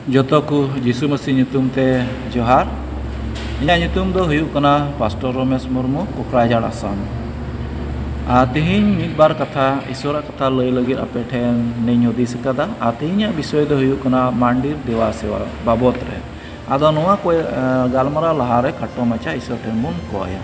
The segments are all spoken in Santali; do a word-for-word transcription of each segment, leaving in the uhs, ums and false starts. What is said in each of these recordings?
ᱡᱚᱛᱚ ᱠᱚ ᱡᱤᱥᱩ ᱢᱟᱹᱥᱤ ᱧᱩᱛᱩᱢ ᱛᱮ ᱡᱚᱦᱟᱨ᱾ ᱤᱧᱟᱹᱜ ᱧᱩᱛᱩᱢ ᱫᱚ ᱦᱩᱭᱩᱜ ᱠᱟᱱᱟ ᱯᱟᱥᱴᱚᱨ ᱨᱚᱢᱮᱥ ᱢᱩᱨᱢᱩ, ᱠᱳᱠᱨᱟᱡᱷᱟᱲ, ᱟᱥᱟᱢ᱾ ᱟᱨ ᱛᱮᱦᱮᱧ ᱢᱤᱫ ᱵᱟᱨ ᱠᱟᱛᱷᱟ, ᱤᱥᱚᱨᱟᱜ ᱠᱟᱛᱷᱟ ᱞᱟᱹᱭ ᱞᱟᱹᱜᱤᱫ ᱟᱯᱮ ᱴᱷᱮᱱ ᱤᱧ ᱦᱩᱫᱤᱥ ᱟᱠᱟᱫᱟ᱾ ᱟᱨ ᱛᱮᱦᱮᱧᱟᱜ ᱵᱤᱥᱚᱭ ᱫᱚ ᱦᱩᱭᱩᱜ ᱠᱟᱱᱟ ᱢᱟᱱᱰᱤᱨ ᱫᱮᱵᱟ ᱥᱮᱵᱟ ᱵᱟᱵᱚᱛ ᱨᱮ᱾ ᱟᱫᱚ ᱱᱚᱣᱟ ᱠᱚ, ᱮ, ᱜᱟᱞᱢᱟᱨᱟᱣ ᱞᱟᱦᱟᱨᱮ ᱠᱷᱟᱴᱚ ᱢᱟᱪᱷᱟ ᱤᱥᱚᱨ ᱴᱷᱮᱱ ᱵᱚᱱ ᱠᱚᱭᱟ᱾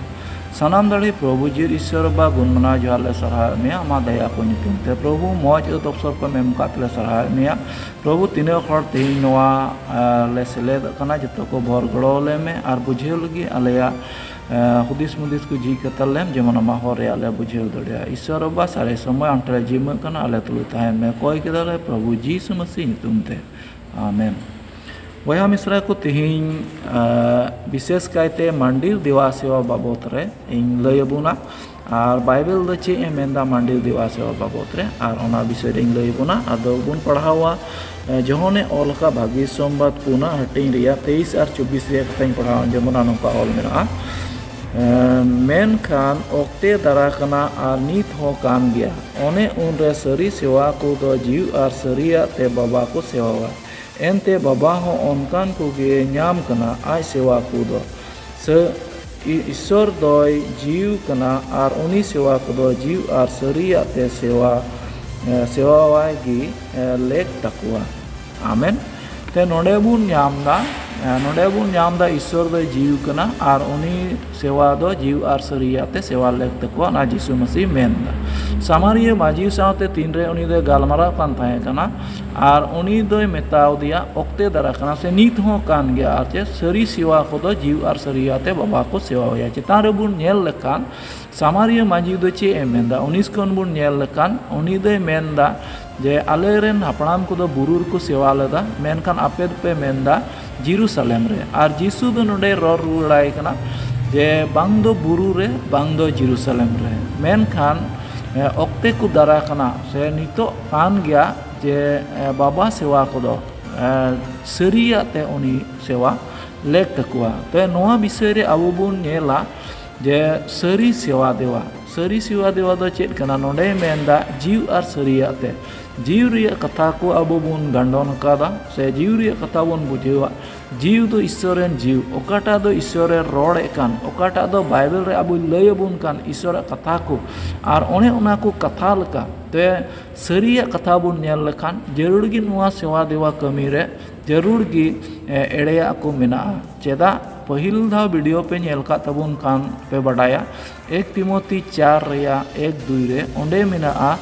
ᱥᱟᱱᱟᱢ ᱫᱟᱲᱮ ᱯᱨᱚᱵᱷᱩ ᱡᱤᱨ ᱤᱥᱚᱨ ᱵᱟ, ᱜᱩᱱ ᱢᱟᱱᱟᱣ ᱡᱚᱦᱟᱨ ᱞᱮ ᱥᱟᱨᱦᱟᱣᱮᱫ ᱢᱮᱭᱟ ᱟᱢᱟᱜ ᱫᱟᱭᱟ ᱠᱚ ᱧᱩᱛᱩᱢ ᱛᱮ᱾ ᱯᱨᱚᱵᱷᱩ, ᱢᱚᱡᱽ ᱟᱹᱛ ᱚᱯᱥᱚᱨ ᱠᱚᱢ ᱮᱢ ᱟᱠᱟᱫ ᱛᱮᱞᱮ ᱥᱟᱨᱦᱟᱣᱮᱫ ᱢᱮᱭᱟ᱾ ᱯᱨᱚᱵᱷᱩ, ᱛᱤᱱᱟᱹᱜ ᱦᱚᱲ ᱛᱮᱦᱮᱧ ᱱᱚᱣᱟ, ᱮ, ᱞᱮ ᱥᱮᱞᱮᱫᱚᱜ ᱠᱟᱱᱟ, ᱡᱚᱛᱚ ᱠᱚ ᱵᱷᱚᱨ ᱜᱚᱲᱚ ᱞᱮ ᱢᱮ ᱟᱨ ᱵᱩᱡᱷᱟᱹᱣ ᱞᱟᱹᱜᱤᱫ ᱟᱞᱮᱭᱟᱜ, ᱮ, ᱦᱩᱫᱤᱥ ᱢᱩᱫᱤᱥ ᱠᱚ ᱡᱷᱤᱡ ᱠᱟᱛᱟ ᱞᱮᱢ, ᱡᱮᱢᱚᱱ ᱟᱢᱟᱜ ᱦᱚᱨ ᱨᱮᱭᱟᱜ ᱞᱮ ᱵᱩᱡᱷᱟᱹᱣ ᱫᱟᱲᱮᱭᱟᱜᱼᱟ᱾ ᱤᱥᱚᱨ ᱵᱟᱵᱟ, ᱥᱟᱨᱮ ᱥᱚᱢᱚᱭ ᱟᱢ ᱴᱷᱮᱱ ᱞᱮ ᱡᱤᱢᱟᱹᱜ ᱠᱟᱱᱟ, ᱟᱞᱮ ᱛᱩᱞᱩᱡ ᱛᱟᱦᱮᱱ ᱢᱮ᱾ ᱠᱚᱭ ᱠᱮᱫᱟ ᱞᱮ ᱯᱨᱚᱵᱷᱩ ᱡᱤᱥᱩ ᱢᱟᱹᱥᱤ ᱧᱩᱛᱩᱢ ᱛᱮ, ᱟᱢᱮᱱ᱾ ᱵᱚᱭᱦᱟ ᱢᱤᱥᱨᱟ ᱠᱚ, ᱛᱮᱦᱮᱧ, ᱮ, ᱵᱤᱥᱮᱥ ᱠᱟᱭᱛᱮ ᱢᱟᱱᱰᱤᱨ ᱫᱮᱣᱟ ᱥᱮᱣᱟ ᱵᱟᱵᱚᱛ ᱨᱮ ᱤᱧ ᱞᱟᱹᱭ ᱟᱵᱚᱱᱟ᱾ ᱟᱨ ᱵᱟᱭᱵᱮᱞ ᱫᱚ ᱪᱮᱫ ᱮ ᱢᱮᱱᱫᱟ ᱢᱟᱱᱰᱤᱨ ᱫᱮᱣᱟ ᱥᱮᱣᱟ ᱵᱟᱵᱚᱛ ᱨᱮ, ᱟᱨ ᱚᱱᱟ ᱵᱤᱥᱚᱭ ᱨᱮᱧ ᱞᱟᱹᱭ ᱟᱵᱚᱱᱟ᱾ ᱟᱫᱚ ᱵᱚᱱ ᱯᱟᱲᱦᱟᱣᱟ, ᱮ, ᱡᱚᱦᱚᱱᱮ ᱚᱞ ᱟᱠᱟᱫ ᱵᱷᱟᱹᱜᱤ ᱥᱚᱢᱵᱟᱫ ᱯᱩᱱᱟᱜ ᱦᱟᱹᱴᱤᱧ ᱨᱮᱭᱟᱜ ᱛᱮᱭᱤᱥ ᱟᱨ ᱪᱚᱵᱵᱤᱥ ᱨᱮᱭᱟᱜ ᱠᱟᱛᱷᱟᱧ ᱯᱟᱲᱦᱟᱣ ᱟᱸᱡᱚᱢ ᱵᱚᱱᱟ, ᱱᱚᱝᱠᱟ ᱚᱞ ᱢᱮᱱᱟᱜᱼᱟ, ᱮ, ᱢᱮᱱᱠᱷᱟᱱ ᱚᱠᱛᱮ ᱫᱟᱨᱟ ᱠᱟᱱᱟ ᱟᱨ ᱱᱤᱛ ᱦᱚᱸ ᱠᱟᱱ ᱜᱮᱭᱟ, ᱚᱱᱮ ᱩᱱᱨᱮ ᱥᱟᱹᱨᱤ ᱥᱮᱣᱟ ᱠᱚ ᱫᱚ ᱡᱤᱣᱤ ᱟᱨ ᱥᱟᱹᱨᱤᱭᱟᱜ ᱛᱮ ᱵᱟᱵᱟ ᱠᱚ ᱥᱮᱣᱟᱣᱟ᱾ ᱮᱱᱛᱮ ᱵᱟᱵᱟ ᱦᱚᱸ ᱚᱱᱠᱟᱱ ᱠᱚᱜᱮ ᱧᱟᱢ ᱠᱟᱱᱟ ᱟᱡ ᱥᱮᱣᱟ ᱠᱚ ᱫᱚ᱾ ᱥᱟᱹ-, ᱤ-, ᱤᱥᱚᱨ ᱫᱚᱭ ᱡᱤᱣᱤ ᱠᱟᱱᱟ ᱟᱨ ᱩᱱᱤ ᱥᱮᱣᱟ ᱠᱚᱫᱚ ᱡᱤᱣᱤ ᱟᱨ ᱥᱟᱹᱨᱤᱭᱟᱜ ᱛᱮ ᱥᱮᱣᱟ, ᱮ, ᱥᱮᱣᱟᱣᱟᱭ ᱜᱮ, ᱮ, ᱞᱮᱠ ᱛᱟᱠᱚᱣᱟ᱾ ᱟᱢᱮᱱ᱾ ᱛᱮ ᱱᱚᱰᱮ ᱵᱚᱱ ᱧᱟᱢ ᱫᱟ, ᱮ, ᱱᱚᱰᱮ ᱵᱚᱱ ᱧᱟᱢ ᱫᱟ ᱤᱥᱚᱨ ᱫᱚᱭ ᱡᱤᱣᱤ ᱠᱟᱱᱟ ᱟᱨ ᱩᱱᱤ ᱥᱮᱣᱟ ᱫᱚ ᱡᱤᱣᱤ ᱟᱨ ᱥᱟᱹᱨᱤᱭᱟᱜ ᱛᱮ ᱥᱮᱣᱟ ᱞᱮᱠ ᱛᱟᱠᱚᱣᱟ, ᱚᱱᱟ ᱡᱤᱥᱩ ᱢᱟᱹᱥᱤ ᱢᱮᱱ ᱫᱟ᱾ ᱥᱟᱢᱟᱨᱤᱭᱟᱹ ᱢᱟᱹᱡᱷᱤ ᱥᱟᱶᱛᱮ ᱛᱤᱱᱨᱮ ᱩᱱᱤ ᱫᱚᱭ ᱜᱟᱞᱢᱟᱨᱟᱣ ᱠᱟᱱ ᱛᱟᱦᱮᱸ ᱠᱟᱱᱟ ᱟᱨ ᱩᱱᱤ ᱫᱚᱭ ᱢᱮᱛᱟᱣ ᱫᱮᱭᱟ, ᱚᱠᱛᱮ ᱫᱟᱨᱟ ᱠᱟᱱᱟ ᱥᱮ ᱱᱤᱛ ᱦᱚᱸ ᱠᱟᱱ ᱜᱮᱭᱟ, ᱟᱨ ᱪᱮᱫ ᱥᱟᱹᱨᱤ ᱥᱮᱣᱟ ᱠᱚᱫᱚ ᱡᱤᱣᱤ ᱟᱨ ᱥᱟᱹᱨᱤᱭᱟᱜ ᱛᱮ ᱵᱟᱵᱟ ᱠᱚ ᱥᱮᱣᱟᱣᱟᱭᱟ᱾ ᱪᱮᱛᱟᱱ ᱨᱮᱵᱚᱱ ᱧᱮᱞ ᱞᱮᱠᱷᱟᱱ ᱥᱟᱢᱟᱨᱤᱭᱟᱹ ᱢᱟᱹᱡᱷᱤ ᱫᱚ ᱪᱮᱫ ᱮ ᱢᱮᱱᱫᱟ? ᱩᱱᱤᱥ ᱠᱷᱚᱱ ᱵᱚᱱ ᱧᱮᱞ ᱞᱮᱠᱷᱟᱱ ᱩᱱᱤ ᱫᱚᱭ ᱢᱮᱱᱫᱟ ᱡᱮ ᱟᱞᱮᱨᱮᱱ ᱦᱟᱯᱲᱟᱢ ᱠᱚᱫᱚ ᱵᱩᱨᱩ ᱨᱮᱠᱚ ᱥᱮᱣᱟ ᱞᱮᱫᱟ, ᱢᱮᱱᱠᱷᱟᱱ ᱟᱯᱮ ᱫᱚᱯᱮ ᱢᱮᱱᱫᱟ ᱡᱮᱨᱩᱥᱟᱞᱮᱢ ᱨᱮ᱾ ᱟᱨ ᱡᱤᱥᱩ ᱫᱚ ᱱᱚᱰᱮ ᱨᱚᱲ ᱨᱩᱣᱟᱹᱲᱟᱭ ᱠᱟᱱᱟ ᱡᱮ ᱵᱟᱝ ᱫᱚ ᱵᱩᱨᱩ ᱨᱮ, ᱵᱟᱝ ᱫᱚ ᱡᱮᱨᱩᱥᱟᱞᱮᱢ ᱨᱮ, ᱢᱮᱱᱠᱷᱟᱱ, ᱮ, ᱚᱠᱛᱮ ᱠᱚ ᱫᱟᱨᱟ ᱠᱟᱱᱟ ᱥᱮ ᱱᱤᱛᱚᱜ ᱠᱟᱱ ᱜᱮᱭᱟ ᱡᱮ, ᱮ, ᱵᱟᱵᱟ ᱥᱮᱣᱟ ᱠᱚᱫᱚ, ᱮ, ᱥᱟᱹᱨᱤᱭᱟᱜ ᱛᱮ ᱩᱱᱤ ᱥᱮᱣᱟ ᱞᱮᱠ ᱛᱟᱠᱚᱣᱟ᱾ ᱛᱚ ᱱᱚᱣᱟ ᱵᱤᱥᱚᱭ ᱨᱮ ᱟᱵᱚ ᱵᱚᱱ ᱧᱮᱞᱟ ᱡᱮ ᱥᱟᱹᱨᱤ ᱥᱮᱣᱟ ᱫᱮᱣᱟ, ᱥᱟᱹᱨᱤ ᱥᱮᱣᱟ ᱫᱮᱣᱟ ᱫᱚ ᱪᱮᱫ ᱠᱟᱱᱟ? ᱱᱚᱰᱮᱭ ᱢᱮᱱᱫᱟ ᱡᱤᱣᱤ ᱟᱨ ᱥᱟᱹᱨᱤᱭᱟᱜ ᱛᱮ᱾ ᱡᱤᱣᱤ ᱨᱮᱭᱟᱜ ᱠᱟᱛᱷᱟ ᱠᱚ ᱟᱵᱚ ᱵᱚᱱ ᱜᱟᱸᱰᱚᱱ ᱟᱠᱟᱫᱟ, ᱥᱮ ᱡᱤᱣᱤ ᱨᱮᱭᱟᱜ ᱠᱟᱛᱷᱟ ᱵᱚᱱ ᱵᱩᱡᱷᱟᱹᱣᱟ᱾ ᱡᱤᱣᱤ ᱫᱚ ᱤᱥᱥᱚᱨ ᱨᱮᱱ ᱡᱤᱣᱤ, ᱚᱠᱟᱴᱟᱜ ᱫᱚ ᱤᱥᱥᱚᱨᱮ ᱨᱚᱲᱮᱫ ᱠᱟᱱ, ᱚᱠᱟᱴᱟᱜ ᱫᱚ ᱵᱟᱭᱵᱮᱞ ᱨᱮ ᱟᱵᱚᱭ ᱞᱟᱹᱭ ᱟᱵᱚᱱ ᱠᱟᱱ ᱤᱥᱥᱚᱨᱟᱜ ᱠᱟᱛᱷᱟ ᱠᱚ, ᱟᱨ ᱚᱱᱮ ᱚᱱᱟ ᱠᱚ ᱠᱟᱛᱷᱟ ᱞᱮᱠᱟ ᱛᱮ ᱥᱟᱹᱨᱤᱭᱟᱜ ᱠᱟᱛᱷᱟ ᱵᱚᱱ ᱧᱮᱞ ᱞᱮᱠᱷᱟᱱ, ᱡᱟᱹᱨᱩᱲ ᱜᱮ ᱱᱚᱣᱟ ᱥᱮᱣᱟ ᱫᱮᱣᱟ ᱠᱟᱹᱢᱤ ᱨᱮ ᱡᱟᱹᱨᱩᱲ ᱜᱮ, ᱮ, ᱮᱲᱮᱭᱟᱜ ᱠᱚ ᱢᱮᱱᱟᱜᱼᱟ᱾ ᱪᱮᱫᱟᱜ? ᱯᱟᱹᱦᱤᱞ ᱫᱷᱟᱣ ᱵᱷᱤᱰᱤᱭᱳ ᱯᱮ ᱧᱮᱞ ᱠᱟᱫ ᱛᱟᱵᱚᱱ ᱠᱷᱟᱱ ᱯᱮ ᱵᱟᱰᱟᱭᱟ, ᱮᱠ ᱛᱤᱢᱳᱛᱤ ᱪᱟᱨ ᱨᱮᱭᱟᱜ ᱮᱠ ᱫᱩᱭ ᱨᱮ ᱚᱸᱰᱮ ᱢᱮᱱᱟᱜᱼᱟ,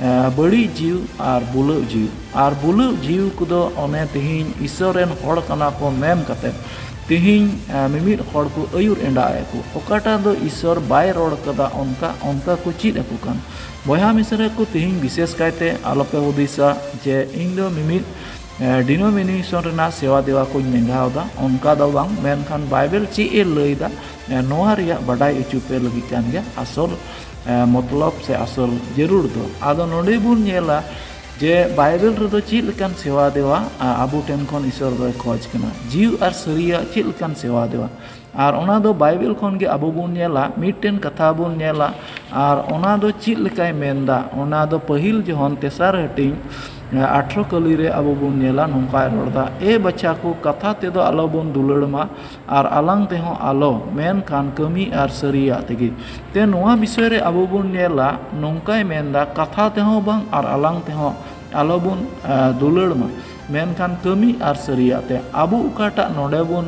ᱮ, ᱵᱟᱹᱲᱤᱡ ᱡᱤᱣᱤ ᱟᱨ ᱵᱩᱞᱟᱹᱜ ᱡᱤᱣᱤ᱾ ᱟᱨ ᱵᱩᱞᱟᱹᱜ ᱡᱤᱣᱤ ᱠᱚᱫᱚ ᱚᱱᱮ ᱛᱮᱦᱮᱧ ᱤᱥᱥᱚᱨ ᱨᱮᱱ ᱦᱚᱲ ᱠᱟᱱᱟ ᱠᱚ ᱢᱮᱱ ᱠᱟᱛᱮ ᱛᱮᱦᱮᱧ, ᱮ, ᱢᱤᱢᱤᱫ ᱦᱚᱲ ᱠᱚ ᱟᱹᱭᱩᱨ ᱮᱸᱰᱟᱜ ᱮᱫ ᱠᱚ᱾ ᱚᱠᱟᱴᱟᱜ ᱫᱚ ᱤᱥᱥᱚᱨ ᱵᱟᱭ ᱨᱚᱲ ᱠᱟᱫᱟ, ᱚᱱᱠᱟ, ᱚᱱᱠᱟ ᱠᱚ ᱪᱮᱫ ᱟᱠᱚ ᱠᱟᱱ᱾ ᱵᱚᱭᱦᱟ ᱢᱤᱥᱨᱟ ᱠᱚ, ᱛᱮᱦᱮᱧ ᱵᱤᱥᱮᱥ ᱠᱟᱭᱛᱮ ᱟᱞᱚᱯᱮ ᱦᱩᱫᱤᱥᱟ ᱡᱮ ᱤᱧ ᱫᱚ ᱢᱤᱢᱤᱫ, ᱮ, ᱰᱤᱱᱳᱢᱤᱱᱮᱥᱚᱱ ᱨᱮᱱᱟᱜ ᱥᱮᱣᱟ ᱫᱮᱣᱟ ᱠᱚᱧ ᱱᱮᱸᱜᱟᱣ ᱮᱫᱟ, ᱚᱱᱠᱟ ᱫᱚ ᱵᱟᱝ, ᱢᱮᱱᱠᱷᱟᱱ ᱵᱟᱭᱵᱮᱞ ᱪᱮᱫ ᱮ ᱞᱟᱹᱭ ᱮᱫᱟ, ᱮ, ᱱᱚᱣᱟ ᱨᱮᱭᱟᱜ ᱵᱟᱰᱟᱭ ᱦᱚᱪᱚ ᱯᱮ ᱞᱟᱹᱜᱤᱫ ᱠᱟᱱ ᱜᱮᱭᱟ ᱟᱥᱚᱞ, ᱮ, ᱢᱚᱛᱞᱚᱵ ᱥᱮ ᱟᱥᱚᱞ ᱡᱟᱹᱨᱩᱲ ᱫᱚ᱾ ᱟᱫᱚ ᱱᱚᱰᱮ ᱵᱚᱱ ᱧᱮᱞᱟ ᱡᱮ ᱵᱟᱭᱵᱮᱞ ᱨᱮᱫᱚ ᱪᱮᱫ ᱞᱮᱠᱟᱱ ᱥᱮᱣᱟ ᱫᱮᱣᱟ, ᱟ, ᱟᱵᱚ ᱴᱷᱮᱱ ᱠᱷᱚᱱ ᱤᱥᱚᱨ ᱫᱚᱭ ᱠᱷᱚᱡᱽ ᱠᱟᱱᱟ, ᱡᱤᱣᱤ ᱟᱨ ᱥᱟᱹᱨᱤᱭᱟᱜ ᱪᱮᱫ ᱞᱮᱠᱟᱱ ᱥᱮᱣᱟ ᱫᱮᱣᱟ᱾ ᱟᱨ ᱚᱱᱟ ᱫᱚ ᱵᱟᱭᱵᱮᱞ ᱠᱷᱚᱱ ᱜᱮ ᱟᱵᱚ ᱵᱚᱱ ᱧᱮᱞᱟ, ᱢᱤᱫᱴᱮᱱ ᱠᱟᱛᱷᱟ ᱵᱚᱱ ᱧᱮᱞᱟ, ᱟᱨ ᱚᱱᱟ ᱫᱚ ᱪᱮᱫ ᱞᱮᱠᱟᱭ ᱢᱮᱱᱫᱟ, ᱚᱱᱟ ᱫᱚ ᱯᱟᱹᱦᱤᱞ ᱡᱚᱦᱚᱱ ᱛᱮᱥᱟᱨ ᱦᱟᱹᱴᱤᱧ, ᱮ, ᱟᱴᱷᱨᱚ ᱠᱟᱹᱞᱤ ᱨᱮ ᱟᱵᱚ ᱵᱚᱱ ᱧᱮᱞᱟ, ᱱᱚᱝᱠᱟᱭ ᱨᱚᱲᱫᱟ, "ᱮ ᱵᱟᱪᱷᱟ ᱠᱚ, ᱠᱟᱛᱷᱟ ᱛᱮᱫᱚ ᱟᱞᱚ ᱵᱚᱱ ᱫᱩᱞᱟᱹᱲ ᱢᱟ, ᱟᱨ ᱟᱞᱟᱝ ᱛᱮᱦᱚᱸ ᱟᱞᱚ, ᱢᱮᱱᱠᱷᱟᱱ ᱠᱟᱹᱢᱤ ᱟᱨ ᱥᱟᱹᱨᱤᱭᱟᱜ ᱛᱮᱜᱮ᱾" ᱛᱮ ᱱᱚᱣᱟ ᱵᱤᱥᱚᱭ ᱨᱮ ᱟᱵᱚ ᱵᱚᱱ ᱧᱮᱞᱟ, ᱱᱚᱝᱠᱟᱭ ᱢᱮᱱᱫᱟ, ᱠᱟᱛᱷᱟ ᱛᱮᱦᱚᱸ ᱵᱟᱝ ᱟᱨ ᱟᱞᱟᱝ ᱛᱮᱦᱚᱸ ᱟᱞᱚ ᱵᱚᱱ, ᱮ, ᱫᱩᱞᱟᱹᱲ ᱢᱟ, ᱢᱮᱱᱠᱷᱟᱱ ᱠᱟᱹᱢᱤ ᱟᱨ ᱥᱟᱹᱨᱤᱭᱟᱜ ᱛᱮ᱾ ᱟᱵᱚ ᱚᱠᱟᱴᱟᱜ ᱱᱚᱰᱮ ᱵᱚᱱ,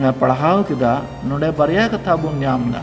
ᱮ, ᱯᱟᱲᱦᱟᱣ ᱠᱮᱫᱟ, ᱱᱚᱰᱮ ᱵᱟᱨᱭᱟ ᱠᱟᱛᱷᱟ ᱵᱚᱱ ᱧᱟᱢ ᱮᱫᱟ᱾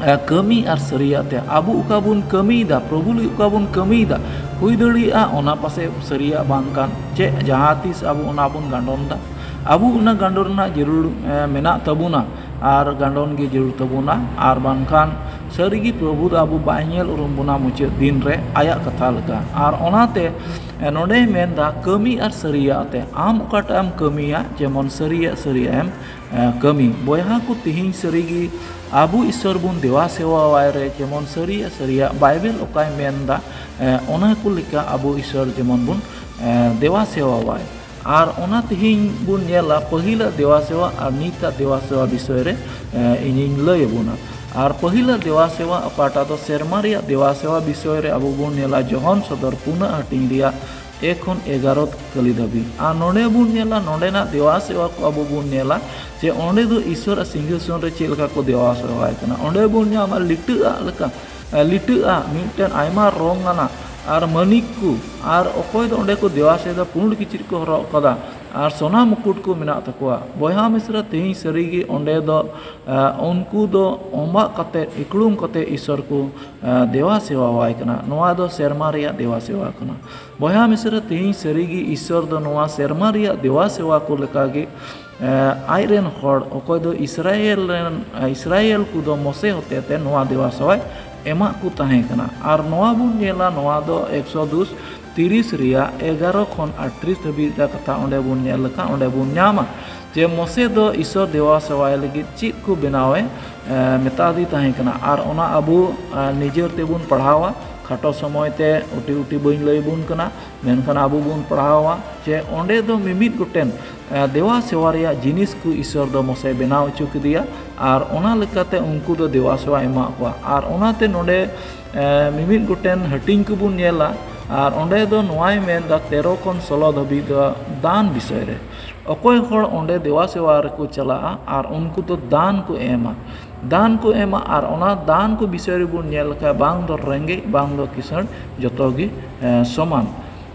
ᱮ, ᱠᱟᱹᱢᱤ ᱟᱨ ᱥᱟᱹᱨᱤᱭᱟᱜ ᱛᱮ᱾ ᱟᱵᱚ ᱚᱠᱟ ᱵᱚᱱ ᱠᱟᱹᱢᱤᱭᱮᱫᱟ, ᱯᱨᱚᱵᱷᱩ ᱞᱟᱹᱜᱤᱫ ᱚᱠᱟ ᱵᱚᱱ ᱠᱟᱹᱢᱤᱭᱮᱫᱟ, ᱦᱩᱭ ᱫᱟᱲᱮᱭᱟᱜᱼᱟ ᱚᱱᱟ ᱯᱟᱥᱮᱡ ᱥᱟᱹᱨᱤᱭᱟᱜ ᱵᱟᱝ ᱠᱟᱱ, ᱪᱮᱫ ᱡᱟᱦᱟᱸ ᱛᱤᱥ ᱟᱵᱚ ᱚᱱᱟ ᱵᱚᱱ ᱜᱟᱸᱰᱚᱱ ᱮᱫᱟ᱾ ᱟᱵᱚ ᱚᱱᱟ ᱜᱟᱸᱰᱚᱱ ᱨᱮᱱᱟᱜ ᱡᱟᱹᱨᱩᱲ, ᱮ, ᱢᱮᱱᱟᱜ ᱛᱟᱵᱚᱱᱟ ᱟᱨ ᱜᱟᱸᱰᱚᱱ ᱜᱮ ᱡᱟᱹᱨᱩᱲ ᱛᱟᱵᱚᱱᱟ, ᱟᱨ ᱵᱟᱝᱠᱷᱟᱱ ᱥᱟᱹᱨᱤᱜᱮ ᱯᱨᱚᱵᱷᱩ ᱫᱚ ᱟᱵᱚ ᱵᱟᱭ ᱧᱮᱞ ᱩᱨᱩᱢ ᱵᱚᱱᱟ ᱢᱩᱪᱟᱹᱫ ᱫᱤᱱ ᱨᱮ ᱟᱭᱟᱜ ᱠᱟᱛᱷᱟ ᱞᱮᱠᱟ᱾ ᱟᱨ ᱚᱱᱟᱛᱮ, ᱮ, ᱱᱚᱰᱮᱭ ᱢᱮᱱᱫᱟ, ᱠᱟᱹᱢᱤ ᱟᱨ ᱥᱟᱹᱨᱤᱭᱟᱜ ᱛᱮ᱾ ᱟᱢ ᱚᱠᱟᱴᱟᱜ ᱮᱢ ᱠᱟᱹᱢᱤᱭᱟ, ᱡᱮᱢᱚᱱ ᱥᱟᱹᱨᱤᱭᱟᱜ, ᱥᱟᱹᱨᱤᱭᱟᱜ ᱮᱢ, ᱮ, ᱠᱟᱹᱢᱤ᱾ ᱵᱚᱭᱦᱟ ᱠᱚ, ᱛᱮᱦᱮᱧ ᱥᱟᱹᱨᱤᱜᱮ ᱟᱵᱚ ᱤᱥᱚᱨ ᱵᱚᱱ ᱫᱮᱣᱟ ᱥᱮᱣᱟᱣᱟᱭ ᱨᱮ, ᱡᱮᱢᱚᱱ ᱥᱟᱹᱨᱤᱭᱟᱜ, ᱥᱟᱹᱨᱤᱭᱟᱜ ᱵᱟᱭᱵᱮᱞ ᱚᱠᱟᱭ ᱢᱮᱱᱫᱟ, ᱮ, ᱚᱱᱟ ᱠᱚ ᱞᱮᱠᱟ ᱟᱵᱚ ᱤᱥᱚᱨ ᱡᱮᱢᱚᱱ ᱵᱚᱱ, ᱮ, ᱫᱮᱣᱟ ᱥᱮᱣᱟᱣᱟᱭ᱾ ᱟᱨ ᱚᱱᱟ ᱛᱮᱦᱮᱧ ᱵᱚᱱ ᱧᱮᱞᱟ, ᱯᱟᱹᱦᱤᱞᱟᱜ ᱫᱮᱣᱟ ᱥᱮᱣᱟ ᱟᱨ ᱱᱤᱛᱟᱜ ᱫᱮᱣᱟ ᱥᱮᱣᱟ ᱵᱤᱥᱚᱭ ᱨᱮ, ᱮ, ᱤᱧᱤᱧ ᱞᱟᱹᱭ ᱟᱵᱚᱱᱟ᱾ ᱟᱨ ᱯᱟᱹᱦᱤᱞᱟᱜ ᱫᱮᱣᱟ ᱥᱮᱣᱟ ᱚᱠᱟᱴᱟᱜ ᱫᱚ ᱥᱮᱨᱢᱟ ᱨᱮᱭᱟᱜ ᱫᱮᱣᱟ ᱥᱮᱣᱟ ᱵᱤᱥᱚᱭ ᱨᱮ ᱟᱵᱚ ᱵᱚᱱ ᱧᱮᱞᱟ ᱡᱚᱦᱚᱱ ᱥᱚᱫᱚᱨ ᱯᱩᱱᱟᱜ ᱦᱟᱹᱴᱤᱧ ᱨᱮᱭᱟᱜ ᱮᱠ ᱠᱷᱚᱱ ᱮᱜᱟᱨᱚ ᱠᱟᱹᱞᱤ ᱫᱷᱟᱹᱵᱤᱡ᱾ ᱟᱨ ᱱᱚᱰᱮ ᱵᱚᱱ ᱧᱮᱞᱟ ᱱᱚᱰᱮᱱᱟᱜ ᱫᱮᱣᱟ ᱥᱮᱣᱟ ᱠᱚ ᱟᱵᱚ ᱵᱚᱱ ᱧᱮᱞᱟ ᱡᱮ ᱚᱸᱰᱮ ᱫᱚ ᱤᱥᱚᱨᱟᱜ ᱥᱤᱝᱦᱟᱥᱚᱱ ᱨᱮ ᱪᱮᱫ ᱞᱮᱠᱟ ᱠᱚ ᱫᱮᱣᱟ ᱥᱮᱣᱟᱭ ᱠᱟᱱᱟ᱾ ᱚᱸᱰᱮ ᱵᱚᱱ ᱧᱟᱢᱟ ᱞᱤᱴᱟᱹᱜ ᱟᱜ ᱞᱮᱠᱟ, ᱞᱤᱴᱟᱹᱜ ᱟᱜ ᱢᱤᱫᱴᱮᱱ ᱟᱭᱢᱟ ᱨᱚᱝ ᱟᱱᱟᱜ ᱟᱨ ᱢᱟᱹᱱᱤᱠ ᱠᱚ, ᱟᱨ ᱚᱠᱚᱭ ᱫᱚ ᱚᱸᱰᱮ ᱠᱚ ᱫᱮᱣᱟ ᱥᱮᱣᱟ ᱯᱩᱸᱰ ᱠᱤᱪᱨᱤᱡ ᱠᱚ ᱦᱚᱨᱚᱜ ᱠᱟᱫᱟ ᱟᱨ ᱥᱚᱱᱟ ᱢᱩᱠᱩᱴ ᱠᱚ ᱢᱮᱱᱟᱜ ᱛᱟᱠᱚᱣᱟ᱾ ᱵᱚᱭᱦᱟ ᱢᱤᱥᱨᱟ, ᱛᱮᱦᱮᱧ ᱥᱟᱹᱨᱤᱜᱮ ᱚᱸᱰᱮ ᱫᱚ ᱩᱱᱠᱩ ᱫᱚ ᱚᱢᱵᱟᱜ ᱠᱟᱛᱮ, ᱤᱠᱲᱩᱢ ᱠᱟᱛᱮ ᱤᱥᱚᱨ ᱠᱚ ᱫᱮᱣᱟ ᱥᱮᱣᱟᱣᱟᱭ ᱠᱟᱱᱟ᱾ ᱱᱚᱣᱟ ᱫᱚ ᱥᱮᱨᱢᱟ ᱨᱮᱭᱟᱜ ᱫᱮᱣᱟ ᱥᱮᱣᱟ ᱠᱟᱱᱟ᱾ ᱵᱚᱭᱦᱟ ᱢᱤᱥᱨᱟ, ᱛᱮᱦᱮᱧ ᱥᱟᱹᱨᱤᱜᱮ ᱤᱥᱚᱨ ᱫᱚ ᱱᱚᱣᱟ ᱥᱮᱨᱢᱟ ᱨᱮᱭᱟᱜ ᱫᱮᱣᱟ ᱥᱮᱣᱟ ᱠᱚ ᱞᱮᱠᱟᱜᱮ ᱟᱡ ᱨᱮᱱ ᱦᱚᱲ ᱚᱠᱚᱭ ᱫᱚ ᱤᱥᱨᱟᱭᱮᱞ ᱨᱮᱱ, ᱤᱥᱨᱟᱭᱮᱞ ᱠᱚᱫᱚ ᱢᱚᱥᱮ ᱦᱚᱛᱮᱛᱮ ᱱᱚᱣᱟ ᱫᱮᱣᱟ ᱥᱮᱣᱟᱭ ᱮᱢᱟᱜ ᱠᱚ ᱛᱟᱦᱮᱸ ᱠᱟᱱᱟ᱾ ᱟᱨ ᱱᱚᱣᱟ ᱵᱚᱱ ᱧᱮᱞᱟ, ᱱᱚᱣᱟ ᱫᱚ ᱮᱠᱥᱚᱫᱩᱥ ᱛᱤᱨᱤᱥ ᱨᱮᱭᱟᱜ ᱮᱜᱟᱨᱚ ᱠᱷᱚᱱ ᱟᱴᱨᱤᱥ ᱫᱷᱟᱹᱵᱤᱡ ᱨᱮᱭᱟᱜ ᱠᱟᱛᱷᱟ ᱚᱸᱰᱮ ᱵᱚᱱ ᱧᱮᱞ ᱞᱮᱠᱷᱟᱱ ᱚᱸᱰᱮ ᱵᱚᱱ ᱧᱟᱢᱟ ᱡᱮ ᱢᱚᱥᱮ ᱫᱚ ᱤᱥᱚᱨ ᱫᱮᱣᱟ ᱥᱮᱣᱟᱭ ᱞᱟᱹᱜᱤᱫ ᱪᱮᱫ ᱠᱚ ᱵᱮᱱᱟᱣᱮ ᱢᱮᱛᱟᱫᱮ ᱛᱟᱦᱮᱸ ᱠᱟᱱᱟ᱾ ᱟᱨ ᱚᱱᱟ ᱟᱵᱚ ᱱᱤᱡᱮᱨ ᱛᱮᱵᱚᱱ ᱯᱟᱲᱦᱟᱣᱟ, ᱠᱷᱟᱴᱚ ᱥᱚᱢᱚᱭ ᱛᱮ ᱩᱴᱤ ᱩᱴᱤ ᱵᱟᱹᱧ ᱞᱟᱹᱭ ᱵᱚᱱ ᱠᱟᱱᱟ, ᱢᱮᱱᱠᱷᱟᱱ ᱟᱵᱚ ᱵᱚᱱ ᱯᱟᱲᱦᱟᱣᱟ ᱡᱮ ᱚᱸᱰᱮ ᱫᱚ ᱢᱤᱢᱤᱫ ᱜᱚᱴᱮᱱ ᱫᱮᱣᱟ ᱥᱮᱣᱟ ᱨᱮᱭᱟᱜ ᱡᱤᱱᱤᱥ ᱠᱚ ᱤᱥᱚᱨ ᱫᱚ ᱢᱚᱥᱮ ᱵᱮᱱᱟᱣ ᱦᱚᱪᱚ ᱠᱮᱫᱮᱭᱟ᱾ ᱟᱨ ᱚᱱᱟ ᱞᱮᱠᱟᱛᱮ ᱩᱱᱠᱩ ᱫᱚ ᱫᱮᱣᱟ ᱥᱮᱣᱟ ᱮᱢᱟᱜ ᱠᱚᱣᱟ᱾ ᱟᱨ ᱚᱱᱟᱛᱮ ᱱᱚᱰᱮ ᱢᱤᱢᱤᱫ ᱜᱚᱴᱮᱱ ᱦᱟᱹᱴᱤᱧ ᱠᱚᱵᱚᱱ ᱧᱮᱞᱟ᱾ ᱟᱨ ᱚᱸᱰᱮ ᱫᱚ ᱱᱚᱣᱟᱭ ᱢᱮᱱᱫᱟ, ᱛᱮᱨᱚ ᱠᱷᱚᱱ ᱥᱳᱞᱳ ᱫᱷᱟᱹᱵᱤᱡ ᱫᱚ ᱫᱟᱱ ᱵᱤᱥᱚᱭ ᱨᱮ᱾ ᱚᱠᱚᱭ ᱦᱚᱲ ᱚᱸᱰᱮ ᱫᱮᱣᱟ ᱥᱮᱣᱟ ᱨᱮᱠᱚ ᱪᱟᱞᱟᱜᱼᱟ ᱟᱨ ᱩᱱᱠᱩ ᱫᱚ ᱫᱟᱱ ᱠᱚ ᱮᱢᱟ, ᱫᱟᱱ ᱠᱚ ᱮᱢᱟ᱾ ᱟᱨ ᱚᱱᱟ ᱫᱟᱱ ᱠᱚ ᱵᱤᱥᱚᱭ ᱨᱮᱵᱚᱱ ᱧᱮᱞ ᱞᱮᱠᱷᱟᱱ ᱵᱟᱝ ᱫᱚ ᱨᱮᱸᱜᱮᱡ, ᱵᱟᱝ ᱫᱚ ᱠᱤᱥᱟᱹᱬ, ᱡᱚᱛᱚ ᱜᱮ ᱥᱚᱢᱟᱱ᱾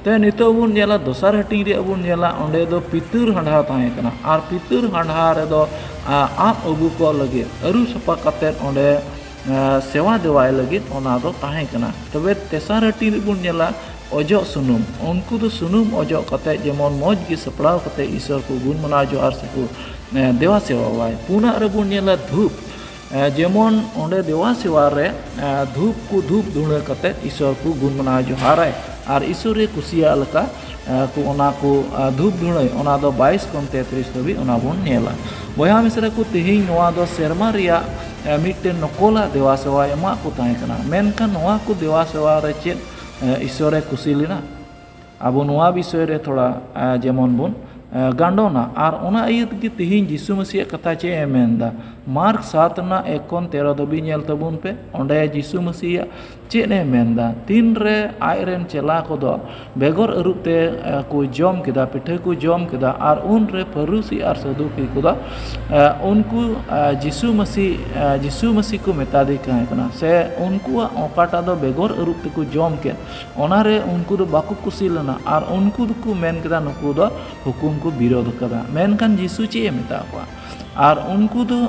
ᱛᱮ ᱱᱤᱛᱚᱜ ᱵᱚᱱ ᱧᱮᱞᱟ, ᱫᱚᱥᱟᱨ ᱦᱟᱹᱴᱤᱧ ᱨᱮᱭᱟᱜ ᱵᱚᱱ ᱧᱮᱞᱟ, ᱚᱸᱰᱮ ᱫᱚ ᱯᱤᱛᱟᱹᱨ ᱦᱟᱸᱰᱷᱟ ᱛᱟᱦᱮᱸ ᱠᱟᱱᱟ᱾ ᱟᱨ ᱯᱤᱛᱟᱹᱨ ᱦᱟᱸᱰᱷᱟ ᱨᱮᱫᱚ ᱟᱯ ᱟᱹᱵᱩ ᱠᱚ ᱞᱟᱹᱜᱤᱫ ᱟᱹᱨᱩ ᱥᱟᱯᱷᱟ ᱠᱟᱛᱮᱫ ᱚᱸᱰᱮ ᱥᱮᱣᱟ ᱫᱮᱣᱟᱭ ᱞᱟᱹᱜᱤᱫ ᱚᱱᱟ ᱫᱚ ᱛᱟᱦᱮᱸ ᱠᱟᱱᱟ᱾ ᱛᱚᱵᱮ ᱛᱮᱥᱟᱨ ᱦᱟᱹᱴᱤᱧ ᱨᱮᱵᱚᱱ ᱧᱮᱞᱟ ᱚᱡᱚᱜ ᱥᱩᱱᱩᱢ᱾ ᱩᱱᱠᱩ ᱫᱚ ᱥᱩᱱᱩᱢ ᱚᱡᱚᱜ ᱠᱟᱛᱮᱫ ᱡᱮᱢᱚᱱ ᱢᱚᱡᱽ ᱜᱮ ᱥᱟᱯᱲᱟᱣ ᱠᱟᱛᱮᱫ ᱤᱥᱚᱨ ᱠᱚ ᱜᱩᱱ ᱢᱟᱱᱟᱣ ᱡᱚᱦᱟᱨ ᱥᱮᱠᱚ ᱫᱮᱣᱟ ᱥᱮᱣᱟᱣᱟᱭ᱾ ᱯᱩᱱᱟᱜ ᱨᱮᱵᱚᱱ ᱧᱮᱞᱟ ᱫᱷᱩᱯ᱾ ᱡᱮᱢᱚᱱ ᱚᱸᱰᱮ ᱫᱮᱣᱟ ᱥᱮᱣᱟ ᱨᱮ ᱫᱷᱩᱯ ᱠᱚ ᱫᱷᱩᱯ ᱫᱷᱩᱬᱟᱹ ᱠᱟᱛᱮᱫ ᱤᱥᱚᱨ ᱠᱚ ᱜᱩᱱ ᱢᱟᱱᱟᱣ ᱡᱚᱦᱟᱨᱟᱭ᱾ ᱟᱨ ᱤᱥᱚᱨᱮ ᱠᱩᱥᱤᱭᱟᱜ ᱞᱮᱠᱟ ᱠᱚ ᱚᱱᱟ ᱠᱚ ᱫᱷᱩᱯ ᱫᱷᱩᱬᱟᱹᱭ, ᱚᱱᱟ ᱫᱚ ᱵᱟᱭᱤᱥ ᱠᱷᱚᱱ ᱛᱮᱛᱨᱤᱥ ᱫᱷᱟᱹᱵᱤᱡ ᱚᱱᱟ ᱵᱚᱱ ᱧᱮᱞᱟ᱾ ᱵᱚᱭᱦᱟ ᱢᱤᱥᱨᱟ ᱠᱚ, ᱛᱮᱦᱮᱧ ᱱᱚᱣᱟ ᱫᱚ ᱥᱮᱨᱢᱟ ᱨᱮᱭᱟᱜ ᱢᱤᱫᱴᱮᱱ ᱱᱚᱠᱚᱞᱟᱜ ᱫᱮᱣᱟ ᱥᱮᱣᱟ ᱮᱢᱟᱜ ᱠᱚ ᱛᱟᱦᱮᱸ ᱠᱟᱱᱟ᱾ ᱢᱮᱱᱠᱷᱟᱱ ᱱᱚᱣᱟ ᱠᱚ ᱫᱮᱣᱟ ᱥᱮᱣᱟ ᱨᱮ ᱪᱮᱫ ᱤᱥᱚᱨᱮ ᱠᱩᱥᱤ ᱞᱮᱱᱟ? ᱟᱵᱚ ᱱᱚᱣᱟ ᱵᱤᱥᱚᱭ ᱨᱮ ᱛᱷᱚᱲᱟ ᱡᱮᱢᱚᱱ ᱵᱚᱱ ᱜᱟᱱᱰᱚᱱᱟ᱾ ᱟᱨ ᱚᱱᱟ ᱤᱭᱟᱹ ᱛᱮᱜᱮ ᱛᱮᱦᱮᱧ ᱡᱤᱥᱩ ᱢᱟᱹᱥᱤᱭᱟᱜ ᱠᱟᱛᱷᱟ ᱪᱮᱫ ᱮ ᱢᱮᱱᱫᱟ, ᱢᱟᱨᱠ ᱥᱟᱛ ᱨᱮᱱᱟᱜ ᱮᱠ ᱠᱷᱚᱱ ᱛᱮᱨᱚ ᱫᱷᱟᱹᱵᱤᱡ ᱧᱮᱞ ᱛᱟᱵᱚᱱ ᱯᱮ᱾ ᱚᱸᱰᱮ ᱡᱤᱥᱩ ᱢᱟᱹᱥᱤᱭᱟᱜ ᱪᱮᱫ ᱮ ᱢᱮᱱᱫᱟ? ᱛᱤᱱᱨᱮ ᱟᱡ ᱨᱮᱱ ᱪᱮᱞᱟ ᱠᱚᱫᱚ ᱵᱮᱜᱚᱨ ᱟᱹᱨᱩᱵ ᱛᱮ ᱠᱚ ᱡᱚᱢ ᱠᱮᱫᱟ, ᱯᱤᱴᱷᱟᱹ ᱠᱚ ᱡᱚᱢ ᱠᱮᱫᱟ, ᱟᱨ ᱩᱱᱨᱮ ᱯᱷᱟᱹᱨᱩᱥᱤ ᱟᱨ ᱥᱟᱹᱫᱩᱠᱤ ᱠᱚᱫᱚ ᱩᱱᱠᱩ ᱡᱤᱥᱩ ᱢᱟᱹᱥᱤ ᱡᱤᱥᱩ ᱢᱟᱹᱥᱤ ᱠᱚ ᱢᱮᱛᱟᱫᱮ ᱠᱟᱱ ᱠᱟᱱᱟ, ᱥᱮ ᱩᱱᱠᱩᱣᱟᱜ ᱚᱠᱟᱴᱟᱜ ᱫᱚ ᱵᱮᱜᱚᱨ ᱟᱹᱨᱩᱵ ᱛᱮᱠᱚ ᱡᱚᱢ ᱠᱮᱫ, ᱚᱱᱟᱨᱮ ᱩᱱᱠᱩ ᱫᱚ ᱵᱟᱠᱚ ᱠᱩᱥᱤ ᱞᱮᱱᱟ ᱟᱨ ᱩᱱᱠᱩ ᱫᱚᱠᱚ ᱢᱮᱱ ᱠᱮᱫᱟ, ᱱᱩᱠᱩ ᱫᱚ ᱦᱩᱠᱩᱢ ᱠᱚ ᱵᱤᱨᱳᱫᱷ ᱟᱠᱟᱫᱟ᱾ ᱢᱮᱱᱠᱷᱟᱱ ᱡᱤᱥᱩ ᱪᱮᱫ ᱮ ᱢᱮᱛᱟᱫ ᱠᱚᱣᱟ? ᱟᱨ ᱩᱱᱠᱩ ᱫᱚ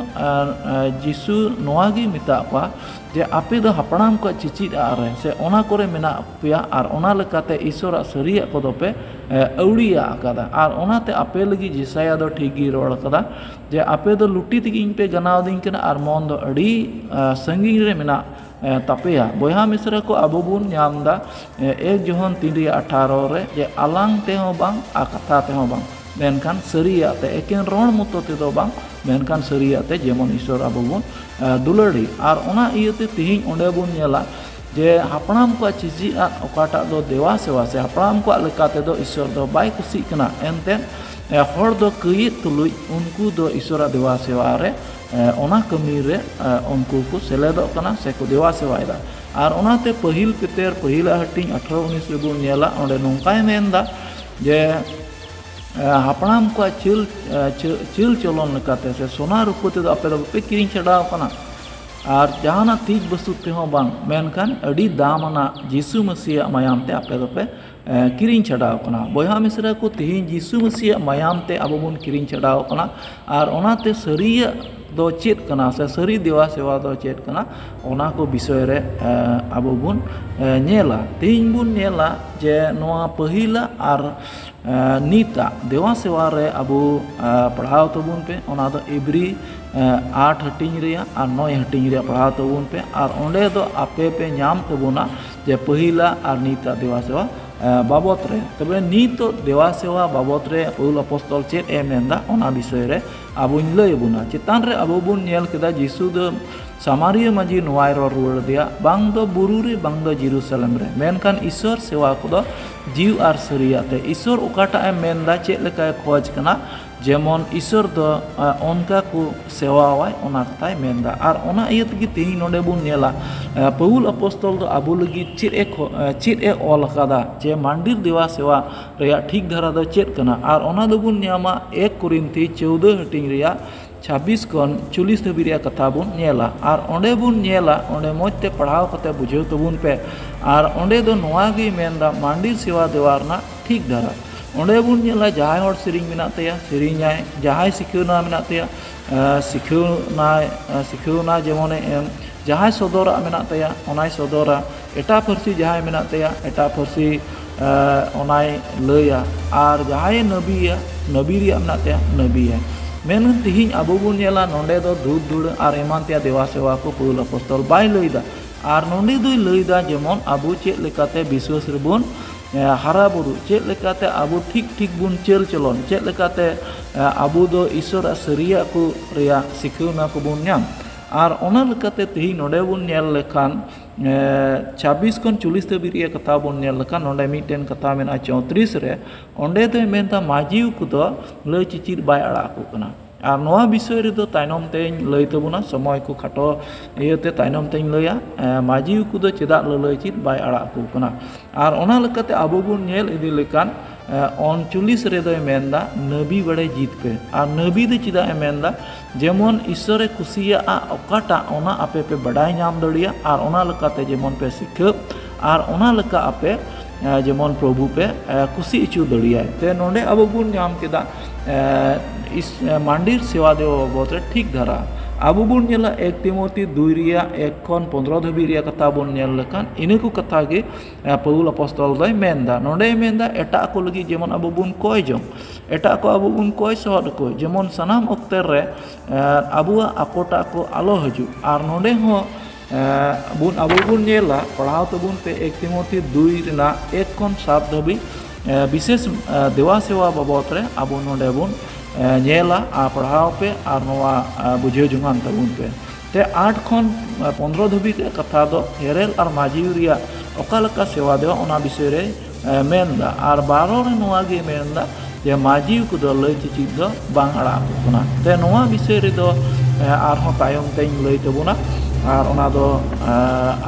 ᱡᱤᱥᱩ ᱱᱚᱣᱟ ᱜᱮ ᱢᱮᱛᱟᱫ ᱠᱚᱣᱟ ᱡᱮ ᱟᱯᱮ ᱫᱚ ᱦᱟᱯᱲᱟᱢ ᱠᱚᱣᱟᱜ ᱪᱮᱪᱮᱫ ᱟᱜ ᱨᱮ ᱥᱮ ᱚᱱᱟ ᱠᱚᱨᱮ ᱢᱮᱱᱟᱜ ᱯᱮᱭᱟ ᱟᱨ ᱚᱱᱟ ᱞᱮᱠᱟᱛᱮ ᱤᱥᱚᱨᱟᱜ ᱥᱟᱹᱨᱤᱭᱟᱜ ᱠᱚᱫᱚ ᱯᱮ ᱟᱹᱣᱲᱤᱭᱟᱜ ᱟᱠᱟᱫᱟ᱾ ᱟᱨ ᱚᱱᱟᱛᱮ ᱟᱯᱮ ᱞᱟᱹᱜᱤᱫ ᱡᱮᱥᱟᱭᱟ ᱫᱚ ᱴᱷᱤᱠ ᱜᱮᱭ ᱨᱚᱲ ᱟᱠᱟᱫᱟ ᱡᱮ ᱟᱯᱮ ᱫᱚ ᱞᱩᱴᱤ ᱛᱮᱜᱮ ᱤᱧ ᱯᱮ ᱜᱟᱱᱟᱣ ᱫᱤᱧ ᱠᱟᱱᱟ ᱟᱨ ᱢᱚᱱ ᱫᱚ ᱟᱹᱰᱤ ᱥᱟᱺᱜᱤᱧ ᱨᱮ ᱢᱮᱱᱟᱜ ᱛᱟᱯᱮᱭᱟ᱾ ᱵᱚᱭᱦᱟ ᱢᱤᱥᱨᱟ ᱠᱚ, ᱟᱵᱚ ᱵᱚᱱ ᱧᱟᱢ ᱮᱫᱟ ᱮᱠ ᱡᱚᱦᱚᱱ ᱛᱤᱱ ᱨᱮᱭᱟᱜ ᱟᱴᱷᱟᱨᱚ ᱨᱮ ᱡᱮ ᱟᱞᱟᱝ ᱛᱮᱦᱚᱸ ᱵᱟᱝ ᱟᱨ ᱠᱟᱛᱷᱟ ᱛᱮᱦᱚᱸ ᱵᱟᱝ, ᱢᱮᱱᱠᱷᱟᱱ ᱥᱟᱹᱨᱤᱭᱟᱜ ᱛᱮ, ᱮᱠᱮᱱ ᱨᱚᱲ ᱢᱚᱛᱚ ᱛᱮᱫᱚ ᱵᱟᱝ, ᱢᱮᱱᱠᱷᱟᱱ ᱥᱟᱹᱨᱤᱭᱟᱜ ᱛᱮ ᱡᱮᱢᱚᱱ ᱤᱥᱚᱨ ᱟᱵᱚ ᱵᱚᱱ ᱫᱩᱞᱟᱹᱲᱤ᱾ ᱟᱨ ᱚᱱᱟ ᱤᱭᱟᱹᱛᱮ ᱛᱮᱦᱮᱧ ᱚᱸᱰᱮ ᱵᱚᱱ ᱧᱮᱞᱟ ᱡᱮ ᱦᱟᱯᱲᱟᱢ ᱠᱚᱣᱟᱜ ᱪᱤᱪᱤ ᱟᱫ ᱚᱠᱟᱴᱟᱜ ᱫᱚ ᱫᱮᱣᱟ ᱥᱮᱣᱟ ᱥᱮ ᱦᱟᱯᱲᱟᱢ ᱠᱚᱣᱟᱜ ᱞᱮᱠᱟ ᱛᱮᱫᱚ ᱤᱥᱚᱨ ᱫᱚ ᱵᱟᱭ ᱠᱩᱥᱤᱜ ᱠᱟᱱᱟ, ᱮᱱᱛᱮ ᱦᱚᱲ ᱫᱚ ᱠᱟᱹᱭᱮᱫ ᱛᱩᱞᱩᱡ ᱩᱱᱠᱩ ᱫᱚ ᱤᱥᱚᱨᱟᱜ ᱫᱮᱣᱟ ᱥᱮᱣᱟ ᱨᱮ ᱚᱱᱟ ᱠᱟᱹᱢᱤ ᱨᱮ ᱩᱱᱠᱩ ᱠᱚ ᱥᱮᱞᱮᱫᱚᱜ ᱠᱟᱱᱟ ᱥᱮ ᱠᱚ ᱫᱮᱣᱟ ᱥᱮᱣᱟᱭᱮᱫᱟ᱾ ᱟᱨ ᱚᱱᱟᱛᱮ ᱯᱟᱹᱦᱤᱞ ᱯᱮᱛᱮᱨ ᱯᱟᱹᱦᱤᱞᱟᱜ ᱦᱟᱹᱴᱤᱧ ᱟᱴᱷᱨᱚ ᱩᱱᱤᱥ ᱨᱮᱵᱚᱱ ᱧᱮᱞᱟ, ᱚᱸᱰᱮ ᱱᱚᱝᱠᱟᱭ ᱢᱮᱱᱫᱟ ᱡᱮ ᱦᱟᱯᱲᱟᱢ ᱠᱚᱣᱟᱜ ᱪᱟᱹᱞ ᱪᱟᱹᱞ ᱪᱚᱞᱚᱱ ᱞᱮᱠᱟᱛᱮ ᱥᱮ ᱥᱚᱱᱟ ᱨᱩᱯᱟᱹ ᱛᱮᱫᱚ ᱟᱯᱮ ᱫᱚ ᱵᱟᱯᱮ ᱠᱤᱨᱤᱧ ᱪᱷᱟᱰᱟᱣ ᱟᱠᱟᱱᱟ, ᱟᱨ ᱡᱟᱦᱟᱱᱟᱜ ᱛᱤᱡ ᱵᱟᱹᱥᱩᱵ ᱛᱮᱦᱚᱸ ᱵᱟᱝ, ᱢᱮᱱᱠᱷᱟᱱ ᱟᱹᱰᱤ ᱫᱟᱢ ᱟᱱᱟᱜ ᱡᱤᱥᱩ ᱢᱟᱹᱥᱤᱭᱟᱜ ᱢᱟᱭᱟᱢ ᱛᱮ ᱟᱯᱮ ᱫᱚᱯᱮ ᱠᱤᱨᱤᱧ ᱪᱷᱟᱰᱟᱣ ᱟᱠᱟᱱᱟ᱾ ᱵᱚᱭᱦᱟ ᱢᱤᱥᱨᱟ ᱠᱚ, ᱛᱮᱦᱮᱧ ᱡᱤᱥᱩ ᱢᱟᱹᱥᱤᱭᱟᱜ ᱢᱟᱭᱟᱢ ᱛᱮ ᱟᱵᱚ ᱵᱚᱱ ᱠᱤᱨᱤᱧ ᱪᱷᱟᱰᱟᱣ ᱟᱠᱟᱱᱟ᱾ ᱟᱨ ᱚᱱᱟᱛᱮ ᱥᱟᱹᱨᱤᱭᱟᱜ ᱫᱚ ᱪᱮᱫ ᱠᱟᱱᱟ ᱥᱮ ᱥᱟᱹᱨᱤ ᱫᱮᱣᱟ ᱥᱮᱣᱟ ᱫᱚ ᱪᱮᱫ ᱠᱟᱱᱟ, ᱚᱱᱟ ᱠᱚ ᱵᱤᱥᱚᱭ ᱨᱮ ᱟᱵᱚ ᱵᱚᱱ ᱧᱮᱞᱟ᱾ ᱛᱮᱦᱮᱧ ᱵᱚᱱ ᱧᱮᱞᱟ ᱡᱮ ᱱᱚᱣᱟ ᱯᱟᱹᱦᱤᱞᱟᱜ ᱟᱨ ᱱᱤᱛᱟᱜ ᱫᱮᱣᱟ ᱥᱮᱣᱟ ᱨᱮ ᱟᱵᱚ ᱯᱟᱲᱦᱟᱣ ᱛᱟᱵᱚᱱ ᱯᱮ, ᱚᱱᱟ ᱫᱚ ᱤᱵᱨᱤ ᱟᱴ ᱦᱟᱹᱴᱤᱧ ᱨᱮᱭᱟᱜ ᱟᱨ ᱱᱚᱭ ᱦᱟᱹᱴᱤᱧ ᱨᱮᱭᱟᱜ ᱯᱟᱲᱦᱟᱣ ᱛᱟᱵᱚᱱ ᱯᱮ᱾ ᱟᱨ ᱚᱸᱰᱮ ᱫᱚ ᱟᱯᱮ ᱯᱮ ᱧᱟᱢ ᱛᱟᱵᱚᱱᱟ ᱡᱮ ᱯᱟᱹᱦᱤᱞᱟᱜ ᱟᱨ ᱱᱤᱛᱟᱜ ᱫᱮᱣᱟ ᱥᱮᱣᱟ ᱵᱟᱵᱚᱛ ᱨᱮ᱾ ᱛᱚᱵᱮ ᱱᱤᱛᱚᱜ ᱫᱮᱣᱟ ᱥᱮᱣᱟ ᱵᱟᱵᱚᱛ ᱨᱮ ᱯᱟᱹᱣᱩᱞ ᱟᱯᱚᱥᱛᱚᱞ ᱪᱮᱫ ᱮ ᱢᱮᱱᱫᱟ, ᱚᱱᱟ ᱵᱤᱥᱚᱭ ᱨᱮ ᱟᱵᱚᱧ ᱞᱟᱹᱭ ᱟᱵᱚᱱᱟ᱾ ᱪᱮᱛᱟᱱ ᱨᱮ ᱟᱵᱚ ᱵᱚᱱ ᱧᱮᱞ ᱠᱮᱫᱟ ᱡᱤᱥᱩ ᱫᱚ ᱥᱟᱢᱟᱨᱤᱭᱟᱹ ᱢᱟᱹᱡᱷᱤ ᱱᱚᱣᱟᱭ ᱨᱚᱲ ᱨᱩᱣᱟᱹᱲ ᱟᱫᱮᱭᱟ, ᱵᱟᱝ ᱫᱚ ᱵᱩᱨᱩ ᱨᱮ, ᱵᱟᱝ ᱫᱚ ᱡᱮᱨᱩᱥᱟᱞᱮᱢ ᱨᱮ, ᱢᱮᱱᱠᱷᱟᱱ ᱤᱥᱚᱨ ᱥᱮᱣᱟ ᱠᱚᱫᱚ ᱡᱤᱣᱤ ᱟᱨ ᱥᱟᱹᱨᱤᱭᱟᱜ ᱛᱮ᱾ ᱤᱥᱚᱨ ᱚᱠᱟᱴᱟᱜ ᱮ ᱢᱮᱱᱫᱟ, ᱪᱮᱫ ᱞᱮᱠᱟᱭ ᱠᱷᱚᱡᱽ ᱠᱟᱱᱟ, ᱡᱮᱢᱚᱱ ᱤᱥᱚᱨ ᱫᱚ, ᱮ, ᱚᱱᱠᱟ ᱠᱚ ᱥᱮᱣᱟᱣᱟᱭ, ᱚᱱᱟ ᱠᱟᱛᱷᱟᱭ ᱢᱮᱱᱫᱟ᱾ ᱟᱨ ᱚᱱᱟ ᱤᱭᱟᱹ ᱛᱮᱜᱮ ᱛᱮᱦᱮᱧ ᱱᱚᱰᱮ ᱵᱚᱱ ᱧᱮᱞᱟ, ᱮ, ᱯᱟᱹᱣᱩᱞ ᱟᱯᱚᱥᱛᱚᱞ ᱫᱚ ᱟᱵᱚ ᱞᱟᱹᱜᱤᱫ ᱪᱮᱫ ᱮ ᱠᱷᱚ-, ᱮ, ᱪᱮᱫ ᱮ ᱚᱞ ᱟᱠᱟᱫᱟ, ᱡᱮ ᱢᱟᱱᱰᱤᱨ ᱫᱮᱣᱟ ᱥᱮᱣᱟ ᱨᱮᱭᱟᱜ ᱴᱷᱤᱠ ᱫᱷᱟᱨᱟ ᱫᱚ ᱪᱮᱫ ᱠᱟᱱᱟ? ᱟᱨ ᱚᱱᱟ ᱫᱚᱵᱚᱱ ᱧᱟᱢᱟ ᱮᱠ ᱠᱚᱨᱤᱱᱛᱷᱤ ᱪᱳᱣᱫᱟᱹ ᱦᱟᱹᱴᱤᱧ ᱨᱮᱭᱟᱜ ᱪᱷᱟᱵᱵᱤᱥ ᱠᱷᱚᱱ ᱪᱚᱞᱞᱤᱥ ᱫᱷᱟᱹᱵᱤᱡ ᱨᱮᱭᱟᱜ ᱠᱟᱛᱷᱟ ᱵᱚᱱ ᱧᱮᱞᱟ᱾ ᱟᱨ ᱚᱸᱰᱮ ᱵᱚᱱ ᱧᱮᱞᱟ, ᱚᱸᱰᱮ ᱢᱚᱡᱽ ᱛᱮ ᱯᱟᱲᱦᱟᱣ ᱠᱟᱛᱮ ᱵᱩᱡᱷᱟᱹᱣ ᱛᱟᱵᱚᱱ ᱯᱮ᱾ ᱟᱨ ᱚᱸᱰᱮ ᱫᱚ ᱱᱚᱣᱟ ᱜᱮᱭ ᱢᱮᱱᱫᱟ, ᱢᱟᱱᱰᱤᱨ ᱥᱮᱣᱟ ᱫᱮᱣᱟ ᱨᱮᱱᱟᱜ ᱴᱷᱤᱠ ᱫᱷᱟᱨᱟ᱾ ᱚᱸᱰᱮ ᱵᱚᱱ ᱧᱮᱞᱟ, ᱡᱟᱦᱟᱸᱭ ᱦᱚᱲ ᱥᱮᱨᱮᱧ ᱢᱮᱱᱟᱜ ᱛᱟᱭᱟ, ᱥᱮᱨᱮᱧᱟᱭ, ᱡᱟᱦᱟᱸᱭ ᱥᱤᱠᱷᱟᱹᱣᱱᱟ ᱢᱮᱱᱟᱜ ᱛᱟᱭᱟ, ᱮ, ᱥᱤᱠᱷᱟᱹᱣᱱᱟᱭ, ᱮ, ᱥᱤᱠᱷᱟᱹᱣᱱᱟ ᱡᱮᱢᱚᱱᱮ ᱮᱢ, ᱡᱟᱦᱟᱸᱭ ᱥᱚᱫᱚᱨᱟᱜ ᱢᱮᱱᱟᱜ ᱛᱟᱭᱟ, ᱚᱱᱟᱭ ᱥᱚᱫᱚᱨᱟ᱾ ᱮᱴᱟᱜ ᱯᱟᱹᱨᱥᱤ ᱡᱟᱦᱟᱸᱭ ᱢᱮᱱᱟᱜ ᱛᱟᱭᱟ, ᱮᱴᱟᱜ ᱯᱟᱹᱨᱥᱤ, ᱮ, ᱚᱱᱟᱭ ᱞᱟᱹᱭᱟ᱾ ᱟᱨ ᱡᱟᱦᱟᱸᱭᱮ ᱱᱟᱹᱵᱤᱭᱟ, ᱱᱟᱹᱵᱤ ᱨᱮᱭᱟᱜ ᱢᱮᱱᱟᱜ ᱛᱟᱭᱟ, ᱱᱟᱹᱵᱤᱭᱟᱭ᱾ ᱢᱮᱱᱠᱷᱟᱱ ᱛᱮᱦᱮᱧ ᱟᱵᱚ ᱵᱚᱱ ᱧᱮᱞᱟ, ᱱᱚᱰᱮ ᱫᱚ ᱫᱷᱩᱯ ᱫᱷᱩᱲᱟᱹ ᱟᱨ ᱮᱢᱟᱱ ᱛᱮᱭᱟᱜ ᱫᱮᱣᱟ ᱥᱮᱣᱟ ᱠᱚ ᱯᱟᱹᱣᱩᱞ ᱟᱯᱚᱥᱛᱚᱞ ᱵᱟᱭ ᱞᱟᱹᱭᱫᱟ᱾ ᱟᱨ ᱱᱚᱰᱮ ᱫᱚᱭ ᱞᱟᱹᱭᱫᱟ, ᱡᱮᱢᱚᱱ ᱟᱵᱚ ᱪᱮᱫ ᱞᱮᱠᱟᱛᱮ ᱵᱤᱥᱣᱟᱹᱥ ᱨᱮᱵᱚᱱ, ᱮ, ᱦᱟᱨᱟ ᱵᱩᱨᱩ, ᱪᱮᱫ ᱞᱮᱠᱟᱛᱮ ᱟᱵᱚ ᱴᱷᱤᱠ ᱴᱷᱤᱠ ᱵᱚᱱ ᱪᱟᱹᱞ ᱪᱚᱞᱚᱱ, ᱪᱮᱫ ᱞᱮᱠᱟᱛᱮ, ᱮ, ᱟᱵᱚ ᱫᱚ ᱤᱥᱚᱨᱟᱜ ᱥᱟᱹᱨᱤᱭᱟᱜ ᱠᱚ ᱨᱮᱭᱟᱜ ᱥᱤᱠᱷᱟᱹᱣᱱᱟ ᱠᱚᱵᱚᱱ ᱧᱟᱢ᱾ ᱟᱨ ᱚᱱᱟ ᱞᱮᱠᱟᱛᱮ ᱛᱮᱦᱮᱧ ᱱᱚᱰᱮ ᱵᱚᱱ ᱧᱮᱞ ᱞᱮᱠᱷᱟᱱ, ᱮ, ᱪᱷᱟᱵᱵᱤᱥ ᱠᱷᱚᱱ ᱪᱚᱞᱞᱤᱥ ᱫᱷᱟᱹᱵᱤᱡ ᱨᱮᱭᱟᱜ ᱠᱟᱛᱷᱟ ᱵᱚᱱ ᱧᱮᱞ ᱞᱮᱠᱷᱟᱱ, ᱱᱚᱰᱮ ᱢᱤᱫᱴᱮᱱ ᱠᱟᱛᱷᱟ ᱢᱮᱱᱟᱜᱼᱟ ᱪᱳᱭᱛᱨᱤᱥ ᱨᱮ, ᱚᱸᱰᱮ ᱫᱚᱭ ᱢᱮᱱᱫᱟ, ᱢᱟᱹᱡᱷᱤ ᱩᱠᱩ ᱫᱚ ᱞᱟᱹᱭ ᱪᱤᱪᱤᱫ ᱵᱟᱭ ᱟᱲᱟᱜ ᱟᱠᱚ ᱠᱟᱱᱟ᱾ ᱟᱨ ᱱᱚᱣᱟ ᱵᱤᱥᱚᱭ ᱨᱮᱫᱚ ᱛᱟᱭᱱᱚᱢ ᱛᱮᱧ ᱞᱟᱹᱭ ᱛᱟᱵᱚᱱᱟ, ᱥᱚᱢᱚᱭ ᱠᱚ ᱠᱷᱟᱴᱚ ᱤᱭᱟᱹᱛᱮ ᱛᱟᱭᱱᱚᱢ ᱛᱮᱧ ᱞᱟᱹᱭᱟ, ᱮ, ᱢᱟᱹᱡᱷᱤ ᱩᱠᱩ ᱫᱚ ᱪᱮᱫᱟᱜ ᱞᱟᱹᱞᱟᱹᱭ ᱪᱤᱫ ᱵᱟᱭ ᱟᱲᱟᱜ ᱟᱠᱚ ᱠᱟᱱᱟ᱾ ᱟᱨ ᱚᱱᱟ ᱞᱮᱠᱟᱛᱮ ᱟᱵᱚ ᱵᱚᱱ ᱧᱮᱞ ᱤᱫᱤ ᱞᱮᱠᱷᱟᱱ, ᱮ, ᱩᱱᱪᱚᱞᱞᱤᱥ ᱨᱮᱫᱚᱭ ᱢᱮᱱᱫᱟ, ᱱᱟᱹᱵᱤ ᱵᱟᱲᱮ ᱡᱤᱛ ᱯᱮ᱾ ᱟᱨ ᱱᱟᱹᱵᱤ ᱫᱚ ᱪᱮᱫᱟᱜ ᱮ ᱢᱮᱱᱫᱟ? ᱡᱮᱢᱚᱱ ᱤᱥᱥᱚᱨᱮ ᱠᱩᱥᱤᱭᱟᱜᱼᱟ ᱚᱠᱟᱴᱟᱜ, ᱚᱱᱟ ᱟᱯᱮ ᱯᱮ ᱵᱟᱰᱟᱭ ᱧᱟᱢ ᱫᱟᱲᱮᱭᱟᱜ, ᱟᱨ ᱚᱱᱟ ᱞᱮᱠᱟᱛᱮ ᱡᱮᱢᱚᱱ ᱯᱮ ᱥᱤᱠᱷᱟᱹᱜ, ᱟᱨ ᱚᱱᱟ ᱞᱮᱠᱟ ᱟᱯᱮ, ᱮ, ᱡᱮᱢᱚᱱ ᱯᱨᱚᱵᱷᱩ ᱯᱮ, ᱮ, ᱠᱩᱥᱤ ᱦᱚᱪᱚ ᱫᱟᱲᱮᱭᱟᱭ᱾ ᱛᱮ ᱱᱚᱰᱮ ᱟᱵᱚ ᱵᱚᱱ ᱧᱟᱢ ᱠᱮᱫᱟ, ᱮ, ᱤᱥ-, ᱮ, ᱢᱟᱱᱰᱤᱨ ᱥᱮᱣᱟ ᱫᱮᱣᱟ ᱵᱟᱵᱚᱫ ᱨᱮ ᱴᱷᱤᱠ ᱫᱷᱟᱨᱟ᱾ ᱟᱵᱚ ᱵᱚᱱ ᱧᱮᱞᱟ ᱮᱠ ᱛᱤᱢᱳᱛᱤ ᱫᱩᱭ ᱨᱮᱭᱟᱜ ᱮᱠ ᱠᱷᱚᱱ ᱯᱚᱱᱫᱽᱨᱚ ᱫᱷᱟᱹᱵᱤᱡ ᱨᱮᱭᱟᱜ ᱠᱟᱛᱷᱟ ᱵᱚᱱ ᱧᱮᱞ ᱞᱮᱠᱷᱟᱱ, ᱤᱱᱟᱹ ᱠᱚ ᱠᱟᱛᱷᱟ ᱜᱮ, ᱮ, ᱯᱟᱹᱣᱩᱞ ᱟᱯᱚᱥᱛᱚᱞ ᱫᱚᱭ ᱢᱮᱱᱫᱟ᱾ ᱱᱚᱰᱮᱭ ᱢᱮᱱᱫᱟ, ᱮᱴᱟᱜ ᱠᱚ ᱞᱟᱹᱜᱤᱫ ᱡᱮᱢᱚᱱ ᱟᱵᱚ ᱵᱚᱱ ᱠᱚᱭ ᱡᱚᱝ, ᱮᱴᱟᱜ ᱠᱚ ᱟᱵᱚ ᱵᱚᱱ ᱠᱚᱭ ᱥᱚᱦᱚᱫ ᱟᱠᱚ, ᱡᱮᱢᱚᱱ ᱥᱟᱱᱟᱢ ᱚᱠᱛᱮ ᱨᱮ, ᱮ, ᱟᱵᱚᱣᱟᱜ ᱟᱠᱚᱴᱟᱜ ᱠᱚ ᱟᱞᱚ ᱦᱤᱡᱩᱜ᱾ ᱟᱨ ᱱᱚᱰᱮ ᱦᱚᱸ, ᱮ, ᱵᱚᱱ, ᱟᱵᱚ ᱵᱚᱱ ᱧᱮᱞᱟ, ᱯᱟᱲᱦᱟᱣ ᱛᱟᱵᱚᱱ ᱯᱮ ᱮᱠ ᱛᱤᱢᱳᱛᱤ ᱫᱩᱭ ᱨᱮᱱᱟᱜ ᱮᱠ ᱠᱷᱚᱱ ᱥᱟᱛ ᱫᱷᱟᱹᱵᱤᱡ, ᱮ, ᱵᱤᱥᱮᱥ, ᱮ, ᱫᱮᱣᱟ ᱥᱮᱣᱟ ᱵᱟᱵᱚᱫ ᱨᱮ ᱟᱵᱚ ᱱᱚᱰᱮ ᱵᱚᱱ, ᱮ, ᱧᱮᱞᱟ ᱟᱨ ᱯᱟᱲᱦᱟᱣ ᱯᱮ ᱟᱨ ᱱᱚᱣᱟ, ᱮ, ᱵᱩᱡᱷᱟᱹᱣ ᱡᱚᱝᱟᱱ ᱛᱟᱵᱚᱱ ᱯᱮ᱾ ᱛᱮ ᱟᱴ ᱠᱷᱚᱱ ᱯᱚᱱᱨᱚ ᱫᱷᱟᱹᱵᱤᱡ ᱨᱮᱭᱟᱜ ᱠᱟᱛᱷᱟ ᱫᱚ ᱮᱨᱮᱞ ᱟᱨ ᱢᱟᱹᱡᱷᱤ ᱨᱮᱭᱟᱜ ᱚᱠᱟ ᱞᱮᱠᱟ ᱥᱮᱵᱟ ᱫᱮᱣᱟ, ᱚᱱᱟ ᱵᱤᱥᱚᱭ ᱨᱮ ᱮ, ᱢᱮᱱᱫᱟ᱾ ᱟᱨ ᱵᱟᱨᱚ ᱨᱮ ᱱᱚᱣᱟ ᱜᱮ ᱢᱮᱱᱫᱟ ᱡᱮ ᱢᱟᱹᱡᱷᱤ ᱠᱚᱫᱚ ᱞᱟᱹᱭ ᱪᱮᱪᱤᱛ ᱫᱚ ᱵᱟᱝ ᱟᱲᱟᱜ ᱟᱠᱚ ᱠᱟᱱᱟ᱾ ᱛᱮ ᱱᱚᱣᱟ ᱵᱤᱥᱚᱭ ᱨᱮᱫᱚ ᱮ, ᱟᱨᱦᱚᱸ ᱛᱟᱭᱚᱢ ᱛᱮᱧ ᱞᱟᱹᱭ ᱛᱟᱵᱚᱱᱟ᱾ ᱟᱨ ᱚᱱᱟ ᱫᱚ ᱮ,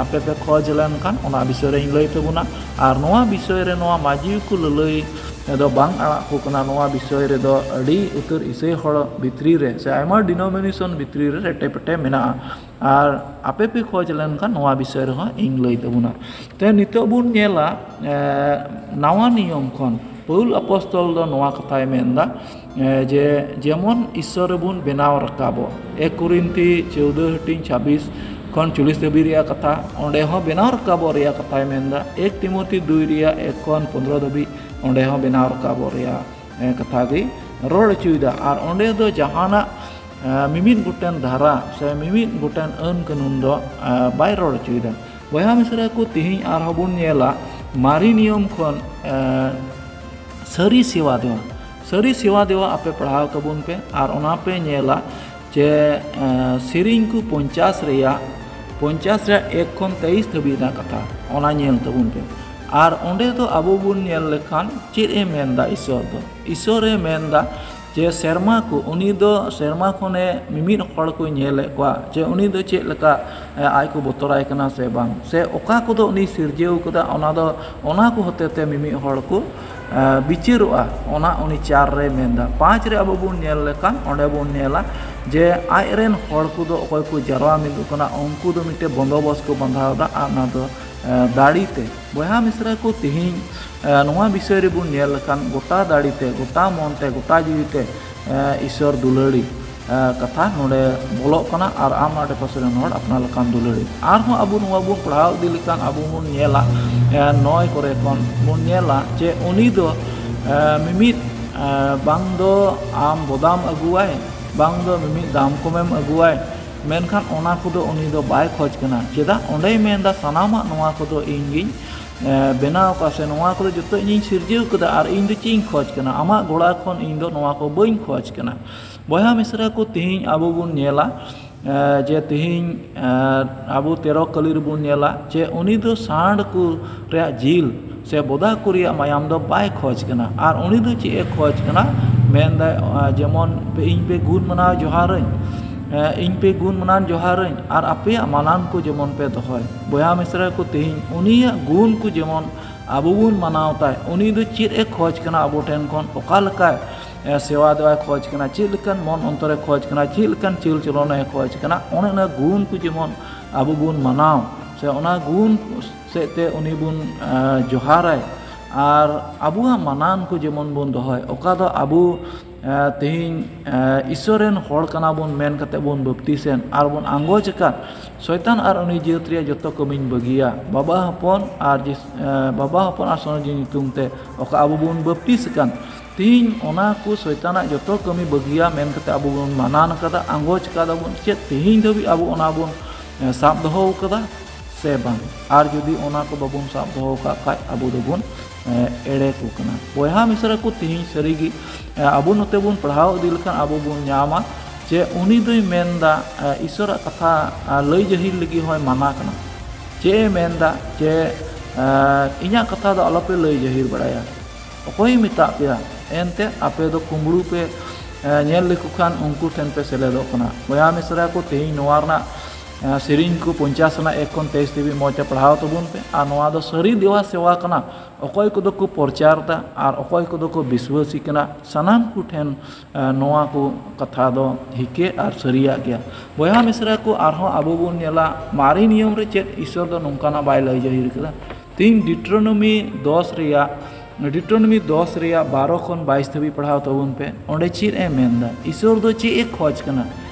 ᱟᱯᱮ ᱯᱮ ᱠᱷᱚᱡᱽ ᱞᱮᱱᱠᱷᱟᱱ ᱚᱱᱟ ᱵᱤᱥᱚᱭ ᱨᱮᱧ ᱞᱟᱹᱭ ᱛᱟᱵᱚᱱᱟ᱾ ᱟᱨ ᱱᱚᱣᱟ ᱵᱤᱥᱚᱭ ᱨᱮ ᱱᱚᱣᱟ ᱢᱟᱹᱡᱷᱤ ᱠᱚ ᱞᱟᱹᱞᱟᱹᱭ ᱫᱚ ᱵᱟᱝ ᱟᱲᱟᱜ ᱠᱚ ᱠᱟᱱᱟ᱾ ᱱᱚᱣᱟ ᱵᱤᱥᱚᱭ ᱨᱮᱫᱚ ᱟᱹᱰᱤ ᱩᱛᱟᱹᱨ ᱤᱥᱟᱹᱭ ᱦᱚᱲ ᱵᱷᱤᱛᱨᱤ ᱨᱮ ᱥᱮ ᱟᱭᱢᱟ denomination ᱵᱷᱤᱛᱨᱤ ᱨᱮ ᱨᱮᱴᱮ ᱯᱮᱴᱮ ᱢᱮᱱᱟᱜᱼᱟ᱾ ᱟᱨ ᱟᱯᱮ ᱯᱮ ᱠᱷᱚᱡᱽ ᱞᱮᱱᱠᱷᱟᱱ ᱱᱚᱣᱟ ᱵᱤᱥᱚᱭ ᱨᱮᱦᱚᱸ ᱤᱧ ᱞᱟᱹᱭ ᱛᱟᱵᱚᱱᱟ᱾ ᱛᱮ ᱱᱤᱛᱚᱜ ᱵᱚᱱ ᱧᱮᱞᱟ, ᱮ, ᱱᱟᱣᱟ ᱱᱤᱭᱚᱢ ᱠᱷᱚᱱ ᱯᱟᱹᱣᱩᱞ ᱟᱯᱚᱥᱛᱚᱞ ᱫᱚ ᱱᱚᱣᱟ ᱠᱟᱛᱷᱟᱭ ᱢᱮᱱᱫᱟ, ᱮ, ᱡᱮ ᱡᱮᱢᱚᱱ ᱤᱥᱥᱚᱨ ᱨᱮᱵᱚᱱ ᱵᱮᱱᱟᱣ ᱨᱟᱠᱟᱵᱚᱜ᱾ ᱮᱠ ᱠᱚᱨᱤᱱᱛᱷᱤ ᱪᱳᱫᱽᱫᱳ ᱦᱟᱹᱴᱤᱧ ᱪᱷᱟᱵᱵᱤᱥ ᱠᱷᱚᱱ ᱪᱚᱞᱞᱤᱥ ᱫᱷᱟᱹᱵᱤᱡ ᱨᱮᱭᱟᱜ ᱠᱟᱛᱷᱟ, ᱚᱸᱰᱮ ᱦᱚᱸ ᱵᱮᱱᱟᱣ ᱨᱟᱠᱟᱵᱚᱜ ᱨᱮᱭᱟᱜ ᱠᱟᱛᱷᱟᱭ ᱢᱮᱱᱫᱟ᱾ ᱮᱠ ᱛᱤᱢᱳᱛᱷᱤ ᱫᱩᱭ ᱨᱮᱭᱟᱜ ᱮᱠ ᱠᱷᱚᱱ ᱯᱚᱱᱨᱚ ᱫᱷᱟᱹᱵᱤᱡ, ᱚᱸᱰᱮ ᱦᱚᱸ ᱵᱮᱱᱟᱣ ᱨᱟᱠᱟᱵᱚᱜ ᱨᱮᱭᱟᱜ ᱮ, ᱠᱟᱛᱷᱟ ᱜᱮ ᱨᱚᱲ ᱦᱚᱪᱚᱭᱮᱫᱟ᱾ ᱟᱨ ᱚᱸᱰᱮ ᱫᱚ ᱡᱟᱦᱟᱱᱟᱜ, ᱮ, ᱢᱤᱢᱤᱫ ᱜᱚᱴᱮᱱ ᱫᱷᱟᱨᱟ ᱥᱮ ᱢᱤᱢᱤᱫ ᱜᱚᱴᱮᱱ ᱟᱹᱱ ᱠᱟᱹᱱᱩᱱ ᱫᱚ, ᱮ, ᱵᱟᱭ ᱨᱚᱲ ᱦᱚᱪᱚᱭᱮᱫᱟ᱾ ᱵᱚᱭᱦᱟ ᱢᱤᱥᱨᱟ ᱠᱚ, ᱛᱮᱦᱮᱧ ᱟᱨᱦᱚᱸ ᱵᱚᱱ ᱧᱮᱞᱟ ᱢᱟᱨᱮ ᱱᱤᱭᱚᱢ ᱠᱷᱚᱱ, ᱮ, ᱥᱟᱹᱨᱤ ᱥᱮᱵᱟ ᱫᱮᱣᱟ᱾ ᱥᱟᱹᱨᱤ ᱥᱮᱵᱟ ᱫᱮᱣᱟ ᱟᱯᱮ ᱯᱟᱲᱦᱟᱣ ᱛᱟᱵᱚᱱ ᱯᱮ ᱟᱨ ᱚᱱᱟ ᱯᱮ ᱧᱮᱞᱟ ᱡᱮ, ᱮ, ᱥᱮᱨᱮᱧ ᱠᱚ ᱯᱚᱧᱪᱟᱥ ᱨᱮᱭᱟᱜ, ᱯᱚᱧᱪᱟᱥ ᱨᱮᱭᱟᱜ ᱮᱠ ᱠᱷᱚᱱ ᱛᱮᱭᱤᱥ ᱫᱷᱟᱹᱵᱤᱡ ᱨᱮᱱᱟᱜ ᱠᱟᱛᱷᱟ, ᱚᱱᱟ ᱧᱮᱞ ᱛᱟᱵᱚᱱ ᱯᱮ᱾ ᱟᱨ ᱚᱸᱰᱮ ᱫᱚ ᱟᱵᱚ ᱵᱚᱱ ᱧᱮᱞ ᱞᱮᱠᱷᱟᱱ ᱪᱮᱫ ᱮ ᱢᱮᱱᱫᱟ ᱤᱥᱥᱚᱨ ᱫᱚ? ᱤᱥᱥᱚᱨ ᱮ ᱢᱮᱱᱫᱟ ᱡᱮ ᱥᱮᱨᱢᱟ ᱠᱚ, ᱩᱱᱤ ᱫᱚ ᱥᱮᱨᱢᱟ ᱠᱷᱚᱱᱮ ᱢᱤᱢᱤᱫ ᱦᱚᱲ ᱠᱚ ᱧᱮᱞᱮᱫ ᱠᱚᱣᱟ ᱡᱮ ᱩᱱᱤ ᱫᱚ ᱪᱮᱫ ᱞᱮᱠᱟ, ᱮ, ᱟᱡ ᱠᱚ ᱵᱚᱛᱚᱨᱟᱭ ᱠᱟᱱᱟ ᱥᱮ ᱵᱟᱝ, ᱥᱮ ᱚᱠᱟ ᱠᱚᱫᱚ ᱩᱱᱤ ᱥᱤᱨᱡᱟᱹᱣ ᱠᱟᱫᱟ, ᱚᱱᱟ ᱫᱚ, ᱚᱱᱟ ᱠᱚ ᱦᱚᱛᱮ ᱛᱮ ᱢᱤᱢᱤᱫ ᱦᱚᱲ ᱠᱚ, ᱮ, ᱵᱤᱪᱟᱹᱨᱚᱜᱼᱟ, ᱚᱱᱟ ᱩᱱᱤ ᱪᱟᱨ ᱨᱮ ᱢᱮᱱᱫᱟ᱾ ᱯᱟᱸᱪ ᱨᱮ ᱟᱵᱚ ᱵᱚᱱ ᱧᱮᱞ ᱞᱮᱠᱷᱟᱱ ᱚᱸᱰᱮ ᱵᱚᱱ ᱧᱮᱞᱟ ᱡᱮ ᱟᱡ ᱨᱮᱱ ᱦᱚᱲ ᱠᱚᱫᱚ ᱚᱠᱚᱭ ᱠᱚ ᱡᱟᱨᱣᱟ ᱢᱤᱫᱚᱜ ᱠᱟᱱᱟ, ᱩᱱᱠᱩ ᱫᱚ ᱢᱤᱫᱴᱮᱱ ᱵᱚᱱᱫᱚᱵᱚᱥ ᱠᱚ ᱵᱟᱸᱫᱷᱟᱣ ᱮᱫᱟ ᱟᱨ ᱚᱱᱟ ᱫᱚ, ᱮ, ᱫᱟᱲᱮ ᱛᱮ᱾ ᱵᱚᱭᱦᱟ ᱢᱤᱥᱨᱟ ᱠᱚ, ᱛᱮᱦᱮᱧ, ᱮ, ᱱᱚᱣᱟ ᱵᱤᱥᱚᱭ ᱨᱮᱵᱚᱱ ᱧᱮᱞ ᱞᱮᱠᱷᱟᱱ ᱜᱚᱴᱟ ᱫᱟᱲᱮ ᱛᱮ, ᱜᱚᱴᱟ ᱢᱚᱱ ᱛᱮ, ᱜᱚᱴᱟ ᱡᱤᱣᱤ ᱛᱮ, ᱮ, ᱤᱥᱥᱚᱨ ᱫᱩᱞᱟᱹᱲᱤ, ᱮ, ᱠᱟᱛᱷᱟ ᱱᱚᱰᱮ ᱵᱚᱞᱚᱜ ᱠᱟᱱᱟ ᱟᱨ ᱟᱢ ᱟᱰᱮ ᱯᱟᱥᱮ ᱨᱮᱱ ᱦᱚᱲ ᱟᱯᱱᱟᱨ ᱞᱮᱠᱟᱱ ᱫᱩᱞᱟᱹᱲᱤ᱾ ᱟᱨᱦᱚᱸ ᱟᱵᱚ ᱱᱚᱣᱟ ᱵᱚᱱ ᱯᱟᱲᱦᱟᱣ ᱤᱫᱤ ᱞᱮᱠᱷᱟᱱ ᱟᱵᱚ ᱵᱚᱱ ᱧᱮᱞᱟ, ᱮ, ᱱᱚᱭ ᱠᱚᱨᱮ ᱠᱷᱚᱱ ᱵᱚᱱ ᱧᱮᱞᱟ ᱡᱮ ᱩᱱᱤ ᱫᱚ, ᱮ, ᱢᱤᱢᱤᱫ, ᱮ, ᱵᱟᱝ ᱫᱚ ᱟᱢ ᱵᱚᱫᱟᱢ ᱟᱹᱜᱩᱣᱟᱭ, ᱵᱟᱝ ᱫᱚ ᱢᱤᱢᱤᱫ ᱫᱟᱢ ᱠᱚᱢᱮᱢ ᱟᱹᱜᱩᱣᱟᱭ, ᱢᱮᱱᱠᱷᱟᱱ ᱚᱱᱟ ᱠᱚᱫᱚ ᱩᱱᱤ ᱫᱚ ᱵᱟᱭ ᱠᱷᱚᱡᱽ ᱠᱟᱱᱟ᱾ ᱪᱮᱫᱟᱜ? ᱚᱸᱰᱮᱭ ᱢᱮᱱᱫᱟ, "ᱥᱟᱱᱟᱢᱟᱜ ᱱᱚᱣᱟ ᱠᱚᱫᱚ ᱤᱧ ᱜᱤᱧ, ᱮ, ᱵᱮᱱᱟᱣ ᱟᱠᱟᱫ, ᱥᱮ ᱱᱚᱣᱟ ᱠᱚᱫᱚ ᱡᱚᱛᱚ ᱤᱧᱤᱧ ᱥᱤᱨᱡᱟᱹᱣ ᱠᱟᱫᱟ, ᱟᱨ ᱤᱧ ᱫᱚ ᱪᱮᱫ ᱤᱧ ᱠᱷᱚᱡᱽ ᱠᱟᱱᱟ? ᱟᱢᱟᱜ ᱜᱚᱲᱟ ᱠᱷᱚᱱ ᱤᱧ ᱫᱚ ᱱᱚᱣᱟ ᱠᱚ ᱵᱟᱹᱧ ᱠᱷᱚᱡᱽ ᱠᱟᱱᱟ᱾" ᱵᱚᱭᱦᱟ ᱢᱤᱥᱨᱟ ᱠᱚ, ᱛᱮᱦᱮᱧ ᱟᱵᱚ ᱵᱚᱱ ᱧᱮᱞᱟ, ᱮ, ᱡᱮ ᱛᱮᱦᱮᱧ, ᱮ, ᱟᱵᱚ ᱛᱮᱨᱚ ᱠᱟᱹᱞᱤ ᱨᱮᱵᱚᱱ ᱧᱮᱞᱟ ᱡᱮ ᱩᱱᱤ ᱫᱚ ᱥᱟᱸᱰ ᱠᱚ ᱨᱮᱭᱟᱜ ᱡᱤᱞ ᱥᱮ ᱵᱚᱫᱟ ᱠᱚ ᱨᱮᱭᱟᱜ ᱢᱟᱭᱟᱢ ᱫᱚ ᱵᱟᱭ ᱠᱷᱚᱡᱽ ᱠᱟᱱᱟ᱾ ᱟᱨ ᱩᱱᱤ ᱫᱚ ᱪᱮᱫ ᱮ ᱠᱷᱚᱡᱽ ᱠᱟᱱᱟ? ᱢᱮᱱᱫᱟᱭ, ᱮ, ᱡᱮᱢᱚᱱ ᱯᱮ, ᱤᱧ ᱯᱮ ᱜᱩᱱ ᱢᱟᱱᱟᱣ ᱡᱚᱦᱟᱨᱟᱹᱧ, ᱮ, ᱤᱧ ᱯᱮ ᱜᱩᱱ ᱢᱟᱱᱟᱣ ᱡᱚᱦᱟᱨᱟᱹᱧ ᱟᱨ ᱟᱯᱮᱭᱟᱜ ᱢᱟᱱᱟᱱ ᱠᱚ ᱡᱮᱢᱚᱱ ᱯᱮ ᱫᱚᱦᱚᱭ᱾ ᱵᱚᱭᱦᱟ ᱢᱤᱥᱨᱟ ᱠᱚ, ᱛᱮᱦᱮᱧ ᱩᱱᱤᱭᱟᱜ ᱜᱩᱱ ᱠᱚ ᱡᱮᱢᱚᱱ ᱟᱵᱚ ᱵᱚᱱ ᱢᱟᱱᱟᱣ ᱛᱟᱭ, ᱩᱱᱤ ᱫᱚ ᱪᱮᱫ ᱮ ᱠᱷᱚᱡᱽ ᱠᱟᱱᱟ ᱟᱵᱚ ᱴᱷᱮᱱ ᱠᱷᱚᱱ, ᱚᱠᱟ ᱞᱮᱠᱟᱭ, ᱮ, ᱥᱮᱣᱟ ᱫᱮᱣᱟᱭ ᱠᱷᱚᱡᱽ ᱠᱟᱱᱟ, ᱪᱮᱫ ᱞᱮᱠᱟᱱ ᱢᱚᱱ ᱚᱱᱛᱚᱨᱮ ᱠᱷᱚᱡᱽ ᱠᱟᱱᱟ, ᱪᱮᱫ ᱞᱮᱠᱟᱱ ᱪᱟᱹᱞ ᱪᱚᱞᱚᱱᱮ ᱠᱷᱚᱡᱽ ᱠᱟᱱᱟ, ᱚᱱᱮ ᱚᱱᱟ ᱜᱩᱱ ᱠᱚ ᱡᱮᱢᱚᱱ ᱟᱵᱚ ᱵᱚᱱ ᱢᱟᱱᱟᱣ ᱥᱮ ᱚᱱᱟ ᱜᱩᱱ ᱥᱮᱫ ᱛᱮ ᱩᱱᱤ ᱵᱚᱱ, ᱮ, ᱡᱚᱦᱟᱨᱟᱭ᱾ ᱟᱨ ᱟᱵᱚᱣᱟᱜ ᱢᱟᱱᱟᱱ ᱠᱚ ᱡᱮᱢᱚᱱ ᱵᱚᱱ ᱫᱚᱦᱚᱭ, ᱚᱠᱟ ᱫᱚ ᱟᱵᱚ ᱮ, ᱛᱮᱦᱮᱧ, ᱮ, ᱤᱥᱥᱚᱨ ᱨᱮᱱ ᱦᱚᱲ ᱠᱟᱱᱟ ᱵᱚᱱ ᱢᱮᱱ ᱠᱟᱛᱮ ᱵᱚᱱ ᱵᱟᱯᱛᱤᱥᱮᱱ ᱟᱨ ᱵᱚᱱ ᱟᱸᱜᱚᱪ ᱟᱠᱟᱫ, ᱥᱚᱭᱛᱟᱱ ᱟᱨ ᱩᱱᱤ ᱡᱟᱹᱛ ᱨᱮᱭᱟᱜ ᱡᱚᱛᱚ ᱠᱟᱹᱢᱤᱧ ᱵᱟᱹᱜᱤᱭᱟ᱾ ᱵᱟᱵᱟ ᱦᱚᱯᱚᱱ ᱟᱨ ᱡᱤᱥ-, ᱮ, ᱵᱟᱵᱟ ᱦᱚᱯᱚᱱ ᱟᱨ ᱥᱚᱱᱚ ᱡᱤᱣᱤ ᱧᱩᱛᱩᱢ ᱛᱮ ᱚᱠᱟ ᱟᱵᱚ ᱵᱚᱱ ᱵᱟᱯᱛᱤᱥ ᱟᱠᱟᱱ, ᱛᱮᱦᱮᱧ ᱚᱱᱟ ᱠᱚ ᱥᱚᱭᱛᱟᱱᱟᱜ ᱡᱚᱛᱚ ᱠᱟᱹᱢᱤ ᱵᱟᱹᱜᱤᱭᱟ ᱢᱮᱱ ᱠᱟᱛᱮ ᱟᱵᱚ ᱵᱚᱱ ᱢᱟᱱᱟᱱ ᱟᱠᱟᱫᱟ, ᱟᱸᱜᱚᱪ ᱟᱠᱟᱫᱟ ᱵᱚᱱ᱾ ᱪᱮᱫ ᱛᱮᱦᱮᱧ ᱫᱷᱟᱹᱵᱤᱡ ᱟᱵᱚ ᱚᱱᱟ ᱵᱚᱱ, ᱮ, ᱥᱟᱵ ᱫᱚᱦᱚ ᱟᱠᱟᱫᱟ? ᱥᱮ ᱵᱟᱝ? ᱟᱨ ᱡᱩᱫᱤ ᱚᱱᱟ ᱠᱚ ᱵᱟᱵᱚᱱ ᱥᱟᱵ ᱫᱚᱦᱚ ᱠᱟᱜ ᱠᱷᱟᱡ, ᱟᱵᱚ ᱫᱚᱵᱚᱱ, ᱮ, ᱮᱲᱮ ᱠᱚ ᱠᱟᱱᱟ᱾ ᱵᱚᱭᱦᱟ ᱢᱤᱥᱨᱟ ᱠᱚ, ᱛᱮᱦᱮᱧ ᱥᱟᱹᱨᱤᱜᱮ, ᱮ, ᱟᱵᱚ ᱱᱚᱛᱮ ᱵᱚᱱ ᱯᱟᱲᱦᱟᱣ ᱤᱫᱤ ᱞᱮᱠᱷᱟᱱ ᱟᱵᱚ ᱵᱚᱱ ᱧᱟᱢᱟ ᱡᱮ ᱩᱱᱤ ᱫᱚᱭ ᱢᱮᱱᱫᱟ, ᱮ, ᱤᱥᱥᱚᱨᱟᱜ ᱠᱟᱛᱷᱟ, ᱮ, ᱞᱟᱹᱭ ᱡᱟᱹᱦᱤᱨ ᱞᱟᱹᱜᱤᱫ ᱦᱚᱸᱭ ᱢᱟᱱᱟ ᱠᱟᱱᱟ᱾ ᱪᱮᱫ ᱮ ᱢᱮᱱᱫᱟ ᱡᱮ, ᱮ, ᱤᱧᱟᱹᱜ ᱠᱟᱛᱷᱟ ᱫᱚ ᱟᱞᱚᱯᱮ ᱞᱟᱹᱭ ᱡᱟᱹᱦᱤᱨ ᱵᱟᱲᱟᱭᱟ᱾ ᱚᱠᱚᱭᱮ ᱢᱮᱛᱟᱜ ᱯᱮᱭᱟ? ᱮᱱᱛᱮ ᱟᱯᱮ ᱫᱚ ᱠᱩᱢᱵᱽᱲᱩ ᱯᱮ, ᱮ, ᱧᱮᱞ ᱞᱮᱠᱚ ᱠᱷᱟᱱ ᱩᱱᱠᱩ ᱴᱷᱮᱱ ᱯᱮ ᱥᱮᱞᱮᱫᱚᱜ ᱠᱟᱱᱟ᱾ ᱵᱚᱭᱦᱟ ᱢᱤᱥᱨᱟ ᱠᱚ, ᱛᱮᱦᱮᱧ ᱱᱚᱣᱟ ᱨᱮᱱᱟᱜ, ᱮ, ᱥᱮᱨᱮᱧ ᱠᱚ ᱯᱚᱧᱪᱟᱥ ᱨᱮᱱᱟᱜ ᱮᱠ ᱠᱷᱚᱱ ᱛᱮᱭᱤᱥ ᱫᱷᱟᱹᱵᱤᱡ ᱢᱚᱡᱽ ᱛᱮ ᱯᱟᱲᱦᱟᱣ ᱛᱟᱵᱚᱱ ᱯᱮ᱾ ᱟᱨ ᱱᱚᱣᱟ ᱫᱚ ᱥᱟᱹᱨᱤ ᱫᱮᱣᱟ ᱥᱮᱣᱟ ᱠᱟᱱᱟ᱾ ᱚᱠᱚᱭ ᱠᱚᱫᱚ ᱠᱚ ᱯᱨᱚᱪᱟᱨ ᱮᱫᱟ ᱟᱨ ᱚᱠᱚᱭ ᱠᱚᱫᱚ ᱠᱚ ᱵᱤᱥᱣᱟᱹᱥᱤ ᱠᱟᱱᱟ, ᱥᱟᱱᱟᱢ ᱠᱚ ᱴᱷᱮᱱ, ᱮ, ᱱᱚᱣᱟ ᱠᱚ ᱠᱟᱛᱷᱟ ᱫᱚ ᱦᱤᱠᱮ ᱟᱨ ᱥᱟᱹᱨᱤᱭᱟᱜ ᱜᱮᱭᱟ᱾ ᱵᱚᱭᱦᱟ ᱢᱤᱥᱨᱟ ᱠᱚ, ᱟᱨᱦᱚᱸ ᱟᱵᱚ ᱵᱚᱱ ᱧᱮᱞᱟ, ᱢᱟᱨᱮ ᱱᱤᱭᱚᱢ ᱨᱮ ᱪᱮᱫ ᱤᱥᱥᱚᱨ ᱫᱚ ᱱᱚᱝᱠᱟᱱᱟᱜ ᱵᱟᱭ ᱞᱟᱹᱭ ᱡᱟᱹᱦᱤᱨ ᱠᱟᱫᱟ? ᱛᱮᱦᱮᱧ ᱰᱤᱴᱨᱳᱱᱚᱢᱤ ᱫᱚᱥ ᱨᱮᱭᱟᱜ, ᱰᱤᱴᱨᱳᱱᱚᱢᱤ ᱫᱚᱥ ᱨᱮᱭᱟᱜ ᱵᱟᱨᱚ ᱠᱷᱚᱱ ᱵᱟᱭᱤᱥ ᱫᱷᱟᱹᱵᱤᱡ ᱯᱟᱲᱦᱟᱣ ᱛᱟᱵᱚᱱ ᱯᱮ᱾ ᱚᱸᱰᱮ ᱪᱮᱫ ᱮ ᱢᱮᱱᱫᱟ? ᱤᱥᱥᱚᱨ ᱫᱚ ᱪᱮᱫ ᱮ ᱠᱷᱚᱡᱽ ᱠᱟᱱᱟ?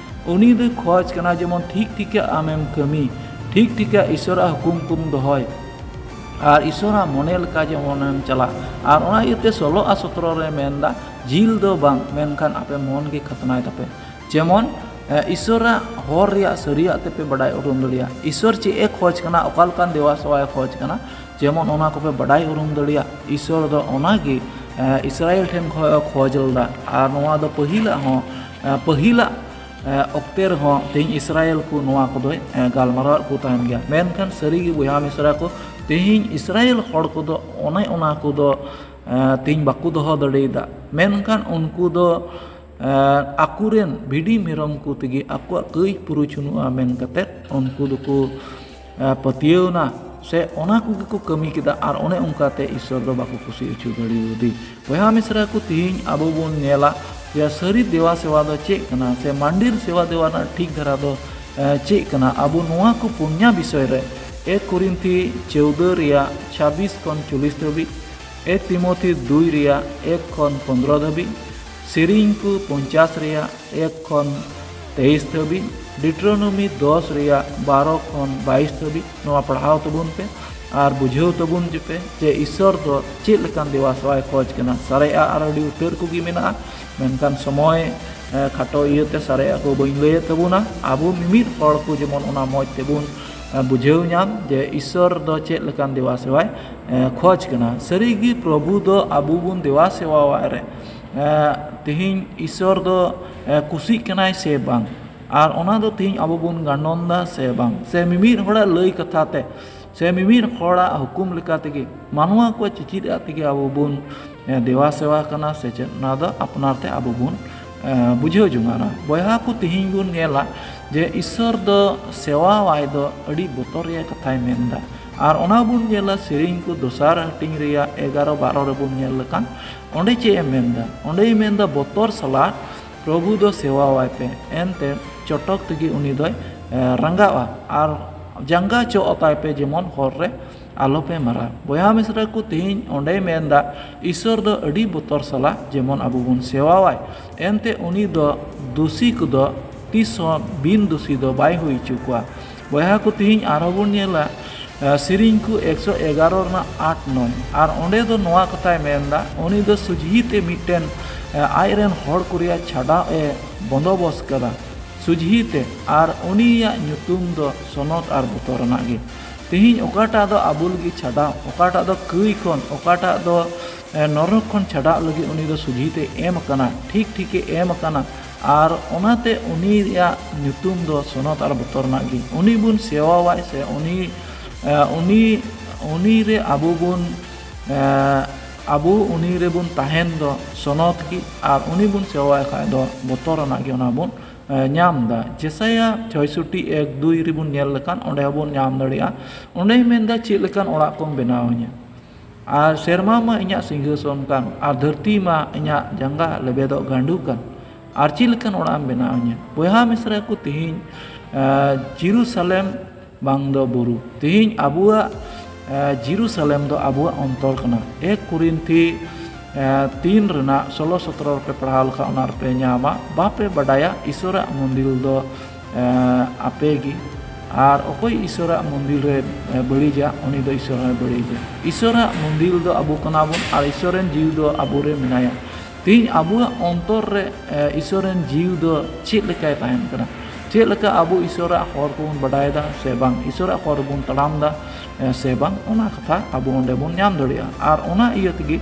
ᱩᱱᱤ ᱫᱚᱭ ᱠᱷᱚᱡᱽ ᱠᱟᱱᱟ ᱡᱮᱢᱚᱱ ᱴᱷᱤᱠ ᱴᱷᱤᱠᱟᱜ ᱟᱢᱮᱢ ᱠᱟᱹᱢᱤ, ᱴᱷᱤᱠ ᱴᱷᱤᱠᱟᱜ ᱤᱥᱥᱚᱨᱟᱜ ᱦᱩᱠᱩᱢ ᱠᱚᱢ ᱫᱚᱦᱚᱭ, ᱟᱨ ᱤᱥᱥᱚᱨᱟᱜ ᱢᱚᱱᱮ ᱞᱮᱠᱟ ᱡᱮᱢᱚᱱᱮᱢ ᱪᱟᱞᱟᱜ᱾ ᱟᱨ ᱚᱱᱟ ᱤᱭᱟᱹᱛᱮ ᱥᱳᱞᱳ ᱟᱨ ᱥᱚᱛᱨᱚ ᱨᱮ ᱢᱮᱱᱫᱟ, ᱡᱤᱞ ᱫᱚ ᱵᱟᱝ, ᱢᱮᱱᱠᱷᱟᱱ ᱟᱯᱮ ᱢᱚᱱ ᱜᱮ ᱠᱷᱟᱛᱱᱟᱭ ᱛᱟᱯᱮ᱾ ᱡᱮᱢᱚᱱ, ᱮ, ᱤᱥᱥᱚᱨᱟᱜ ᱦᱚᱨ ᱨᱮᱭᱟᱜ ᱥᱟᱹᱨᱤᱭᱟᱜ ᱛᱮᱯᱮ ᱵᱟᱰᱟᱭ ᱩᱨᱩᱢ ᱫᱟᱲᱮᱭᱟᱜᱼᱟ᱾ ᱤᱥᱥᱚᱨ ᱪᱮᱫ ᱮ ᱠᱷᱚᱡᱽ ᱠᱟᱱᱟ, ᱚᱠᱟ ᱞᱮᱠᱟᱱ ᱫᱮᱣᱟ ᱥᱮᱣᱟᱭ ᱠᱷᱚᱡᱽ ᱠᱟᱱᱟ, ᱡᱮᱢᱚᱱ ᱚᱱᱟ ᱠᱚᱯᱮ ᱵᱟᱰᱟᱭ ᱩᱨᱩᱢ ᱫᱟᱲᱮᱭᱟᱜ᱾ ᱤᱥᱥᱚᱨ ᱫᱚ ᱚᱱᱟᱜᱮ, ᱮ, ᱤᱥᱨᱟᱭᱮᱞ ᱴᱷᱮᱱ ᱠᱷᱚᱱ ᱮ ᱠᱷᱚᱡᱽ ᱞᱮᱫᱟ᱾ ᱟᱨ ᱱᱚᱣᱟ ᱫᱚ ᱯᱟᱹᱦᱤᱞᱟᱜ ᱦᱚᱸ, ᱮ, ᱯᱟᱹᱦᱤᱞᱟᱜ ᱚᱠᱛᱮ ᱨᱮᱦᱚᱸ ᱛᱮᱦᱮᱧ ᱤᱥᱨᱟᱭᱮᱞ ᱠᱚ ᱱᱚᱣᱟ ᱠᱚᱫᱚᱭ ᱜᱟᱞᱢᱟᱨᱟᱣᱮᱫ ᱠᱚ ᱛᱟᱦᱮᱱ ᱜᱮᱭᱟ᱾ ᱢᱮᱱᱠᱷᱟᱱ ᱥᱟᱹᱨᱤᱜᱮ ᱵᱚᱭᱦᱟ ᱢᱤᱥᱨᱟ ᱠᱚ, ᱛᱮᱦᱮᱧ ᱤᱥᱨᱟᱭᱮᱞ ᱦᱚᱲ ᱠᱚᱫᱚ ᱚᱱᱮ ᱚᱱᱟ ᱠᱚᱫᱚ ᱛᱮᱦᱮᱧ ᱵᱟᱠᱚ ᱫᱚᱦᱚ ᱫᱟᱲᱮᱭᱟᱫᱟ᱾ ᱢᱮᱱᱠᱷᱟᱱ ᱩᱱᱠᱩ ᱫᱚ ᱟᱠᱚᱨᱮᱱ ᱵᱷᱤᱰᱤ ᱢᱮᱨᱚᱢ ᱠᱚ ᱛᱮᱜᱮ ᱟᱠᱚᱣᱟᱜ ᱠᱟᱹᱭ ᱯᱩᱨᱩᱪᱷᱩᱱᱩᱜᱼᱟ ᱢᱮᱱ ᱠᱟᱛᱮᱫ ᱩᱱᱠᱩ ᱫᱚᱠᱚ ᱯᱟᱹᱛᱭᱟᱹᱣᱱᱟ, ᱥᱮ ᱚᱱᱟ ᱠᱚᱜᱮ ᱠᱚ ᱠᱟᱹᱢᱤ ᱠᱮᱫᱟ᱾ ᱟᱨ ᱚᱱᱮ ᱚᱱᱠᱟᱛᱮ ᱤᱥᱥᱚᱨ ᱫᱚ ᱵᱟᱠᱚ ᱠᱩᱥᱤ ᱦᱚᱪᱚ ᱫᱟᱲᱮᱭᱟᱫᱮ᱾ ᱵᱚᱭᱦᱟ ᱢᱤᱥᱨᱟ ᱠᱚ, ᱛᱮᱦᱮᱧ ᱟᱵᱚ ᱵᱚᱱ ᱧᱮᱞᱟ ᱡᱮ ᱥᱟᱹᱨᱤ ᱫᱮᱣᱟ ᱥᱮᱣᱟ ᱫᱚ ᱪᱮᱫ ᱠᱟᱱᱟ, ᱥᱮ ᱢᱟᱱᱰᱤᱨ ᱥᱮᱣᱟ ᱫᱮᱣᱟ ᱨᱮᱱᱟᱜ ᱴᱷᱤᱠ ᱫᱷᱟᱨᱟ ᱫᱚ ᱪᱮᱫ ᱠᱟᱱᱟ᱾ ᱟᱵᱚ ᱱᱚᱣᱟ ᱠᱚ ᱯᱩᱱᱭᱟ ᱵᱤᱥᱚᱭ ᱨᱮ ᱮᱠ ᱠᱚᱨᱤᱱᱛᱷᱤ ᱪᱳᱣᱫᱟᱹ ᱨᱮᱭᱟᱜ ᱪᱷᱟᱵᱵᱤᱥ ᱠᱷᱚᱱ ᱪᱚᱞᱞᱤᱥ ᱫᱷᱟᱹᱵᱤᱡ, ᱮᱠ ᱛᱤᱢᱳᱛᱷᱤ ᱫᱩᱭ ᱨᱮᱭᱟᱜ ᱮᱠ ᱠᱷᱚᱱ ᱯᱚᱱᱫᱽᱨᱚ ᱫᱷᱟᱹᱵᱤᱡ, ᱥᱮᱨᱮᱧ ᱠᱚ ᱯᱚᱧᱪᱟᱥ ᱨᱮᱭᱟᱜ ᱮᱠ ᱠᱷᱚᱱ ᱛᱮᱭᱤᱥ ᱫᱷᱟᱹᱵᱤᱡ, ᱰᱤᱴᱨᱳᱱᱚᱢᱤ ᱫᱚᱥ ᱨᱮᱭᱟᱜ ᱵᱟᱨᱚ ᱠᱷᱚᱱ ᱵᱟᱭᱤᱥ ᱫᱷᱟᱹᱵᱤᱡ ᱱᱚᱣᱟ ᱯᱟᱲᱦᱟᱣ ᱛᱟᱵᱚᱱ ᱯᱮ ᱟᱨ ᱵᱩᱡᱷᱟᱹᱣ ᱛᱟᱵᱚᱱ ᱯᱮ ᱡᱮ ᱤᱥᱥᱚᱨ ᱫᱚ ᱪᱮᱫ ᱞᱮᱠᱟᱱ ᱫᱮᱣᱟ ᱥᱮᱣᱟᱭ ᱠᱷᱚᱡᱽ ᱠᱟᱱᱟ᱾ ᱥᱟᱨᱮᱡᱟᱜ ᱟᱨ ᱟᱹᱰᱤ ᱩᱛᱟᱹᱨ ᱠᱚᱜᱮ ᱢᱮᱱᱟᱜᱼᱟ, ᱢᱮᱱᱠᱷᱟᱱ ᱥᱚᱢᱚᱭ ᱠᱷᱟᱴᱚ ᱤᱭᱟᱹᱛᱮ ᱥᱟᱨᱮᱡᱟᱜ ᱠᱚ ᱵᱟᱹᱧ ᱞᱟᱹᱭᱮᱫ ᱛᱟᱵᱚᱱᱟ᱾ ᱟᱵᱚ ᱢᱤᱢᱤᱫ ᱦᱚᱲ ᱠᱚ ᱡᱮᱢᱚᱱ ᱚᱱᱟ ᱢᱚᱡᱽ ᱛᱮᱵᱚᱱ ᱵᱩᱡᱷᱟᱹᱣ ᱧᱟᱢ ᱡᱮ ᱤᱥᱥᱚᱨ ᱫᱚ ᱪᱮᱫ ᱞᱮᱠᱟᱱ ᱫᱮᱣᱟ ᱥᱮᱣᱟᱭ ᱠᱷᱚᱡᱽ ᱠᱟᱱᱟ᱾ ᱥᱟᱹᱨᱤᱜᱮ ᱯᱨᱚᱵᱷᱩ ᱫᱚ ᱟᱵᱚ ᱵᱚᱱ ᱫᱮᱣᱟ ᱥᱮᱣᱟᱣᱟᱭ ᱨᱮ ᱛᱮᱦᱮᱧ ᱤᱥᱥᱚᱨ ᱫᱚ ᱠᱩᱥᱤᱜ ᱠᱟᱱᱟᱭ ᱥᱮ ᱵᱟᱝ, ᱟᱨ ᱚᱱᱟ ᱫᱚ ᱛᱮᱦᱮᱧ ᱟᱵᱚ ᱵᱚᱱ ᱜᱟᱱᱰᱚᱱ ᱫᱟ ᱥᱮ ᱵᱟᱝ, ᱥᱮ ᱢᱤᱢᱤᱫ ᱦᱚᱲᱟᱜ ᱞᱟᱹᱭ ᱠᱟᱛᱷᱟ ᱛᱮ ᱥᱮ ᱢᱤᱢᱤᱫ ᱦᱚᱲᱟᱜ ᱦᱩᱠᱩᱢ ᱞᱮᱠᱟ ᱛᱮᱜᱮ ᱢᱟᱱᱣᱟ ᱠᱚ ᱪᱮᱪᱮᱫ ᱟᱜ ᱛᱮᱜᱮ ᱟᱵᱚ ᱵᱚᱱ ᱫᱮᱣᱟ ᱥᱮᱣᱟ ᱠᱟᱱᱟ ᱥᱮ ᱪᱮᱫ, ᱚᱱᱟ ᱫᱚ ᱟᱯᱱᱟᱨ ᱛᱮ ᱟᱵᱚ ᱵᱚᱱ ᱵᱩᱡᱷᱟᱹᱣ ᱡᱚᱝᱟ᱾ ᱵᱚᱭᱦᱟ ᱠᱚ, ᱛᱮᱦᱮᱧ ᱵᱚᱱ ᱧᱮᱞᱟ ᱡᱮ ᱤᱥᱥᱚᱨ ᱫᱚ ᱥᱮᱣᱟᱣᱟᱭ ᱫᱚ ᱟᱹᱰᱤ ᱵᱚᱛᱚᱨ ᱨᱮᱭᱟᱜ ᱠᱟᱛᱷᱟᱭ ᱢᱮᱱᱫᱟ᱾ ᱟᱨ ᱚᱱᱟ ᱵᱚᱱ ᱧᱮᱞᱟ ᱥᱮᱨᱮᱧ ᱠᱚ ᱫᱚᱥᱟᱨ ᱦᱟᱹᱴᱤᱧ ᱨᱮᱭᱟᱜ ᱮᱜᱟᱨᱚ ᱵᱟᱨᱚ ᱨᱮᱵᱚᱱ ᱧᱮᱞ ᱞᱮᱠᱷᱟᱱ ᱚᱸᱰᱮ ᱪᱮᱫ ᱮ ᱢᱮᱱᱫᱟ? ᱚᱸᱰᱮᱭ ᱢᱮᱱᱫᱟ, ᱵᱚᱛᱚᱨ ᱥᱟᱞᱟᱜ ᱯᱨᱚᱵᱷᱩ ᱫᱚ ᱥᱮᱣᱟᱣᱟᱭ ᱯᱮ, ᱮᱱᱛᱮ ᱪᱚᱴᱚᱠ ᱛᱮᱜᱮ ᱩᱱᱤ ᱫᱚᱭ ᱨᱟᱸᱜᱟᱣᱟ, ᱟᱨ ᱡᱟᱸᱜᱟ ᱪᱚᱜ ᱟᱛᱟᱭ ᱯᱮ, ᱡᱮᱢᱚᱱ ᱦᱚᱨ ᱨᱮ ᱟᱞᱚᱯᱮ ᱢᱟᱨᱟᱜ᱾ ᱵᱚᱭᱦᱟ ᱢᱤᱥᱨᱟ ᱠᱚ, ᱛᱮᱦᱮᱧ ᱚᱸᱰᱮᱭ ᱢᱮᱱᱫᱟ, ᱤᱥᱥᱚᱨ ᱫᱚ ᱟᱹᱰᱤ ᱵᱚᱛᱚᱨ ᱥᱟᱞᱟᱜ ᱡᱮᱢᱚᱱ ᱟᱵᱚ ᱵᱚᱱ ᱥᱮᱣᱟᱣᱟᱭ, ᱮᱱᱛᱮ ᱩᱱᱤ ᱫᱚ ᱫᱩᱥᱤ ᱠᱚᱫᱚ ᱛᱤᱥ ᱦᱚᱸ ᱵᱤᱱ ᱫᱩᱥᱤ ᱫᱚ ᱵᱟᱭ ᱦᱩᱭ ᱦᱚᱪᱚ ᱠᱚᱣᱟ᱾ ᱵᱚᱭᱦᱟ ᱠᱚ, ᱛᱮᱦᱮᱧ ᱟᱨᱦᱚᱸ ᱵᱚᱱ ᱧᱮᱞᱟ ᱥᱮᱨᱮᱧ ᱠᱚ ᱮᱠᱥᱚ ᱮᱜᱟᱨᱚ ᱨᱮᱱᱟᱜ ᱟᱴ ᱱᱚᱭ, ᱟᱨ ᱚᱸᱰᱮ ᱫᱚ ᱱᱚᱣᱟ ᱠᱟᱛᱷᱟᱭ ᱢᱮᱱᱫᱟ, ᱩᱱᱤ ᱫᱚ ᱥᱚᱡᱷᱤ ᱛᱮ ᱢᱤᱫᱴᱮᱱ ᱟᱡ ᱨᱮᱱ ᱦᱚᱲ ᱠᱚ ᱨᱮᱭᱟᱜ ᱪᱷᱟᱰᱟᱣ ᱮ ᱵᱚᱱᱫᱚᱵᱚᱥ ᱠᱟᱫᱟ, ᱥᱚᱡᱷᱤ ᱛᱮ, ᱟᱨ ᱩᱱᱤᱭᱟᱜ ᱧᱩᱛᱩᱢ ᱫᱚ ᱥᱚᱱᱚᱛ ᱟᱨ ᱵᱚᱛᱚᱨ ᱟᱱᱟᱜ ᱜᱮ᱾ ᱛᱮᱦᱮᱧ ᱚᱠᱟᱴᱟᱜ ᱫᱚ ᱟᱵᱚ ᱞᱟᱹᱜᱤᱫ ᱪᱷᱟᱰᱟᱣ, ᱚᱠᱟᱴᱟᱜ ᱫᱚ ᱠᱟᱹᱭ ᱠᱷᱚᱱ, ᱚᱠᱟᱴᱟᱜ ᱫᱚ ᱱᱚᱨᱚᱠ ᱠᱷᱚᱱ ᱪᱷᱟᱰᱟᱜ ᱞᱟᱹᱜᱤᱫ ᱩᱱᱤ ᱫᱚ ᱥᱚᱡᱷᱤ ᱛᱮ ᱮᱢ ᱟᱠᱟᱱᱟ, ᱴᱷᱤᱠ ᱴᱷᱤᱠᱮ ᱮᱢ ᱟᱠᱟᱱᱟ᱾ ᱟᱨ ᱚᱱᱟᱛᱮ ᱩᱱᱤᱭᱟᱜ ᱧᱩᱛᱩᱢ ᱫᱚ ᱥᱚᱱᱚᱛ ᱟᱨ ᱵᱚᱛᱚᱨ ᱨᱮᱱᱟᱜ ᱜᱮ᱾ ᱩᱱᱤ ᱵᱚᱱ ᱥᱮᱣᱟᱣᱟᱭ ᱥᱮ ᱩᱱᱤ, ᱮ, ᱩᱱᱤ, ᱩᱱᱤ ᱨᱮ ᱟᱵᱚ ᱵᱚᱱ, ᱮ, ᱟᱵᱚ ᱩᱱᱤ ᱨᱮᱵᱚᱱ ᱛᱟᱦᱮᱱ ᱫᱚ ᱥᱚᱱᱚᱛ ᱜᱮ, ᱟᱨ ᱩᱱᱤ ᱵᱚᱱ ᱥᱮᱣᱟᱭ ᱠᱷᱟᱡ ᱫᱚ ᱵᱚᱛᱚᱨ ᱨᱮᱱᱟᱜ ᱜᱮ ᱚᱱᱟ ᱵᱚᱱ, ᱮ, ᱧᱟᱢ ᱮᱫᱟ᱾ ᱡᱮᱥᱟᱭᱟ ᱪᱷᱚᱭᱥᱚᱴᱤ ᱮᱠ ᱫᱩᱭ ᱨᱮᱵᱚᱱ ᱧᱮᱞ ᱞᱮᱠᱷᱟᱱ ᱚᱸᱰᱮ ᱦᱚᱸᱵᱚᱱ ᱧᱟᱢ ᱫᱟᱲᱮᱭᱟᱜᱼᱟ᱾ ᱚᱸᱰᱮᱭ ᱢᱮᱱᱫᱟ, "ᱪᱮᱫ ᱞᱮᱠᱟᱱ ᱚᱲᱟᱜ ᱠᱚᱢ ᱵᱮᱱᱟᱣ ᱟᱹᱧᱟ? ᱟᱨ ᱥᱮᱨᱢᱟ ᱢᱟ ᱤᱧᱟᱜ ᱥᱤᱝᱦᱟᱥᱚᱱ ᱠᱟᱱ, ᱟᱨ ᱫᱷᱟᱹᱨᱛᱤ ᱢᱟ ᱤᱧᱟᱜ ᱡᱟᱸᱜᱟ ᱞᱮᱵᱮᱫᱚᱜ ᱜᱟᱸᱰᱩ ᱠᱟᱱ, ᱟᱨ ᱪᱮᱫ ᱞᱮᱠᱟᱱ ᱚᱲᱟᱜ ᱮᱢ ᱵᱮᱱᱟᱣ ᱟᱹᱧᱟ?" ᱵᱚᱭᱦᱟ ᱢᱤᱥᱨᱟ ᱠᱚ, ᱛᱤᱦᱤᱧ, ᱮ, ᱡᱮᱨᱩᱥᱟᱞᱮᱢ ᱵᱟᱝ ᱫᱚ ᱵᱩᱨᱩ᱾ ᱛᱤᱦᱤᱧ ᱟᱵᱚᱣᱟᱜ, ᱮ, ᱡᱮᱨᱩᱥᱟᱞᱮᱢ ᱫᱚ ᱟᱵᱚᱣᱟᱜ ᱚᱱᱛᱚᱨ ᱠᱟᱱᱟ᱾ ᱮᱠ ᱠᱚᱨᱤᱱᱛᱷᱤ, ᱮ, ᱛᱤᱱ ᱨᱮᱱᱟᱜ ᱥᱳᱞᱳ ᱥᱚᱛᱨᱚ ᱨᱮᱯᱮ ᱯᱟᱲᱦᱟᱣ ᱞᱮᱠᱷᱟᱱ ᱚᱱᱟ ᱨᱮᱯᱮ ᱧᱟᱢᱟ, "ᱵᱟᱯᱮ ᱵᱟᱰᱟᱭᱟ ᱤᱥᱚᱨᱟᱜ ᱢᱚᱱᱫᱤᱨ ᱫᱚ, ᱮ, ᱟᱯᱮ ᱜᱮ, ᱟᱨ ᱚᱠᱚᱭ ᱤᱥᱚᱨᱟᱜ ᱢᱚᱱᱫᱤᱨ ᱨᱮ, ᱮ, ᱵᱟᱹᱲᱤᱡᱟ, ᱩᱱᱤ ᱫᱚ ᱤᱥᱚᱨ ᱦᱚᱸᱭ ᱵᱟᱹᱲᱤᱡᱟ᱾" ᱤᱥᱚᱨᱟᱜ ᱢᱚᱱᱫᱤᱨ ᱫᱚ ᱟᱵᱚ ᱠᱟᱱᱟ ᱵᱚᱱ, ᱟᱨ ᱤᱥᱚᱨ ᱨᱮᱱ ᱡᱤᱣᱤ ᱫᱚ ᱟᱵᱚ ᱨᱮ ᱢᱮᱱᱟᱭᱟ᱾ ᱛᱤᱦᱤᱧ ᱟᱵᱚᱣᱟᱜ ᱚᱱᱛᱚᱨ ᱨᱮ, ᱮ, ᱤᱥᱚᱨ ᱨᱮᱱ ᱡᱤᱣᱤ ᱫᱚ ᱪᱮᱫ ᱞᱮᱠᱟᱭ ᱛᱟᱦᱮᱱ ᱠᱟᱱᱟ? ᱪᱮᱫ ᱞᱮᱠᱟ ᱟᱵᱚ ᱤᱥᱚᱨᱟᱜ ᱦᱚᱨ ᱠᱚᱵᱚᱱ ᱵᱟᱰᱟᱭ ᱮᱫᱟ ᱥᱮ ᱵᱟᱝ? ᱤᱥᱚᱨᱟᱜ ᱦᱚᱨ ᱨᱮᱵᱚᱱ ᱛᱟᱲᱟᱢ ᱮᱫᱟ, ᱮ, ᱥᱮ ᱵᱟᱝ? ᱚᱱᱟ ᱠᱟᱛᱷᱟ ᱟᱵᱚ ᱚᱸᱰᱮ ᱵᱚᱱ ᱧᱟᱢ ᱫᱟᱲᱮᱭᱟᱜᱼᱟ᱾ ᱟᱨ ᱚᱱᱟ ᱤᱭᱟᱹ ᱛᱮᱜᱮ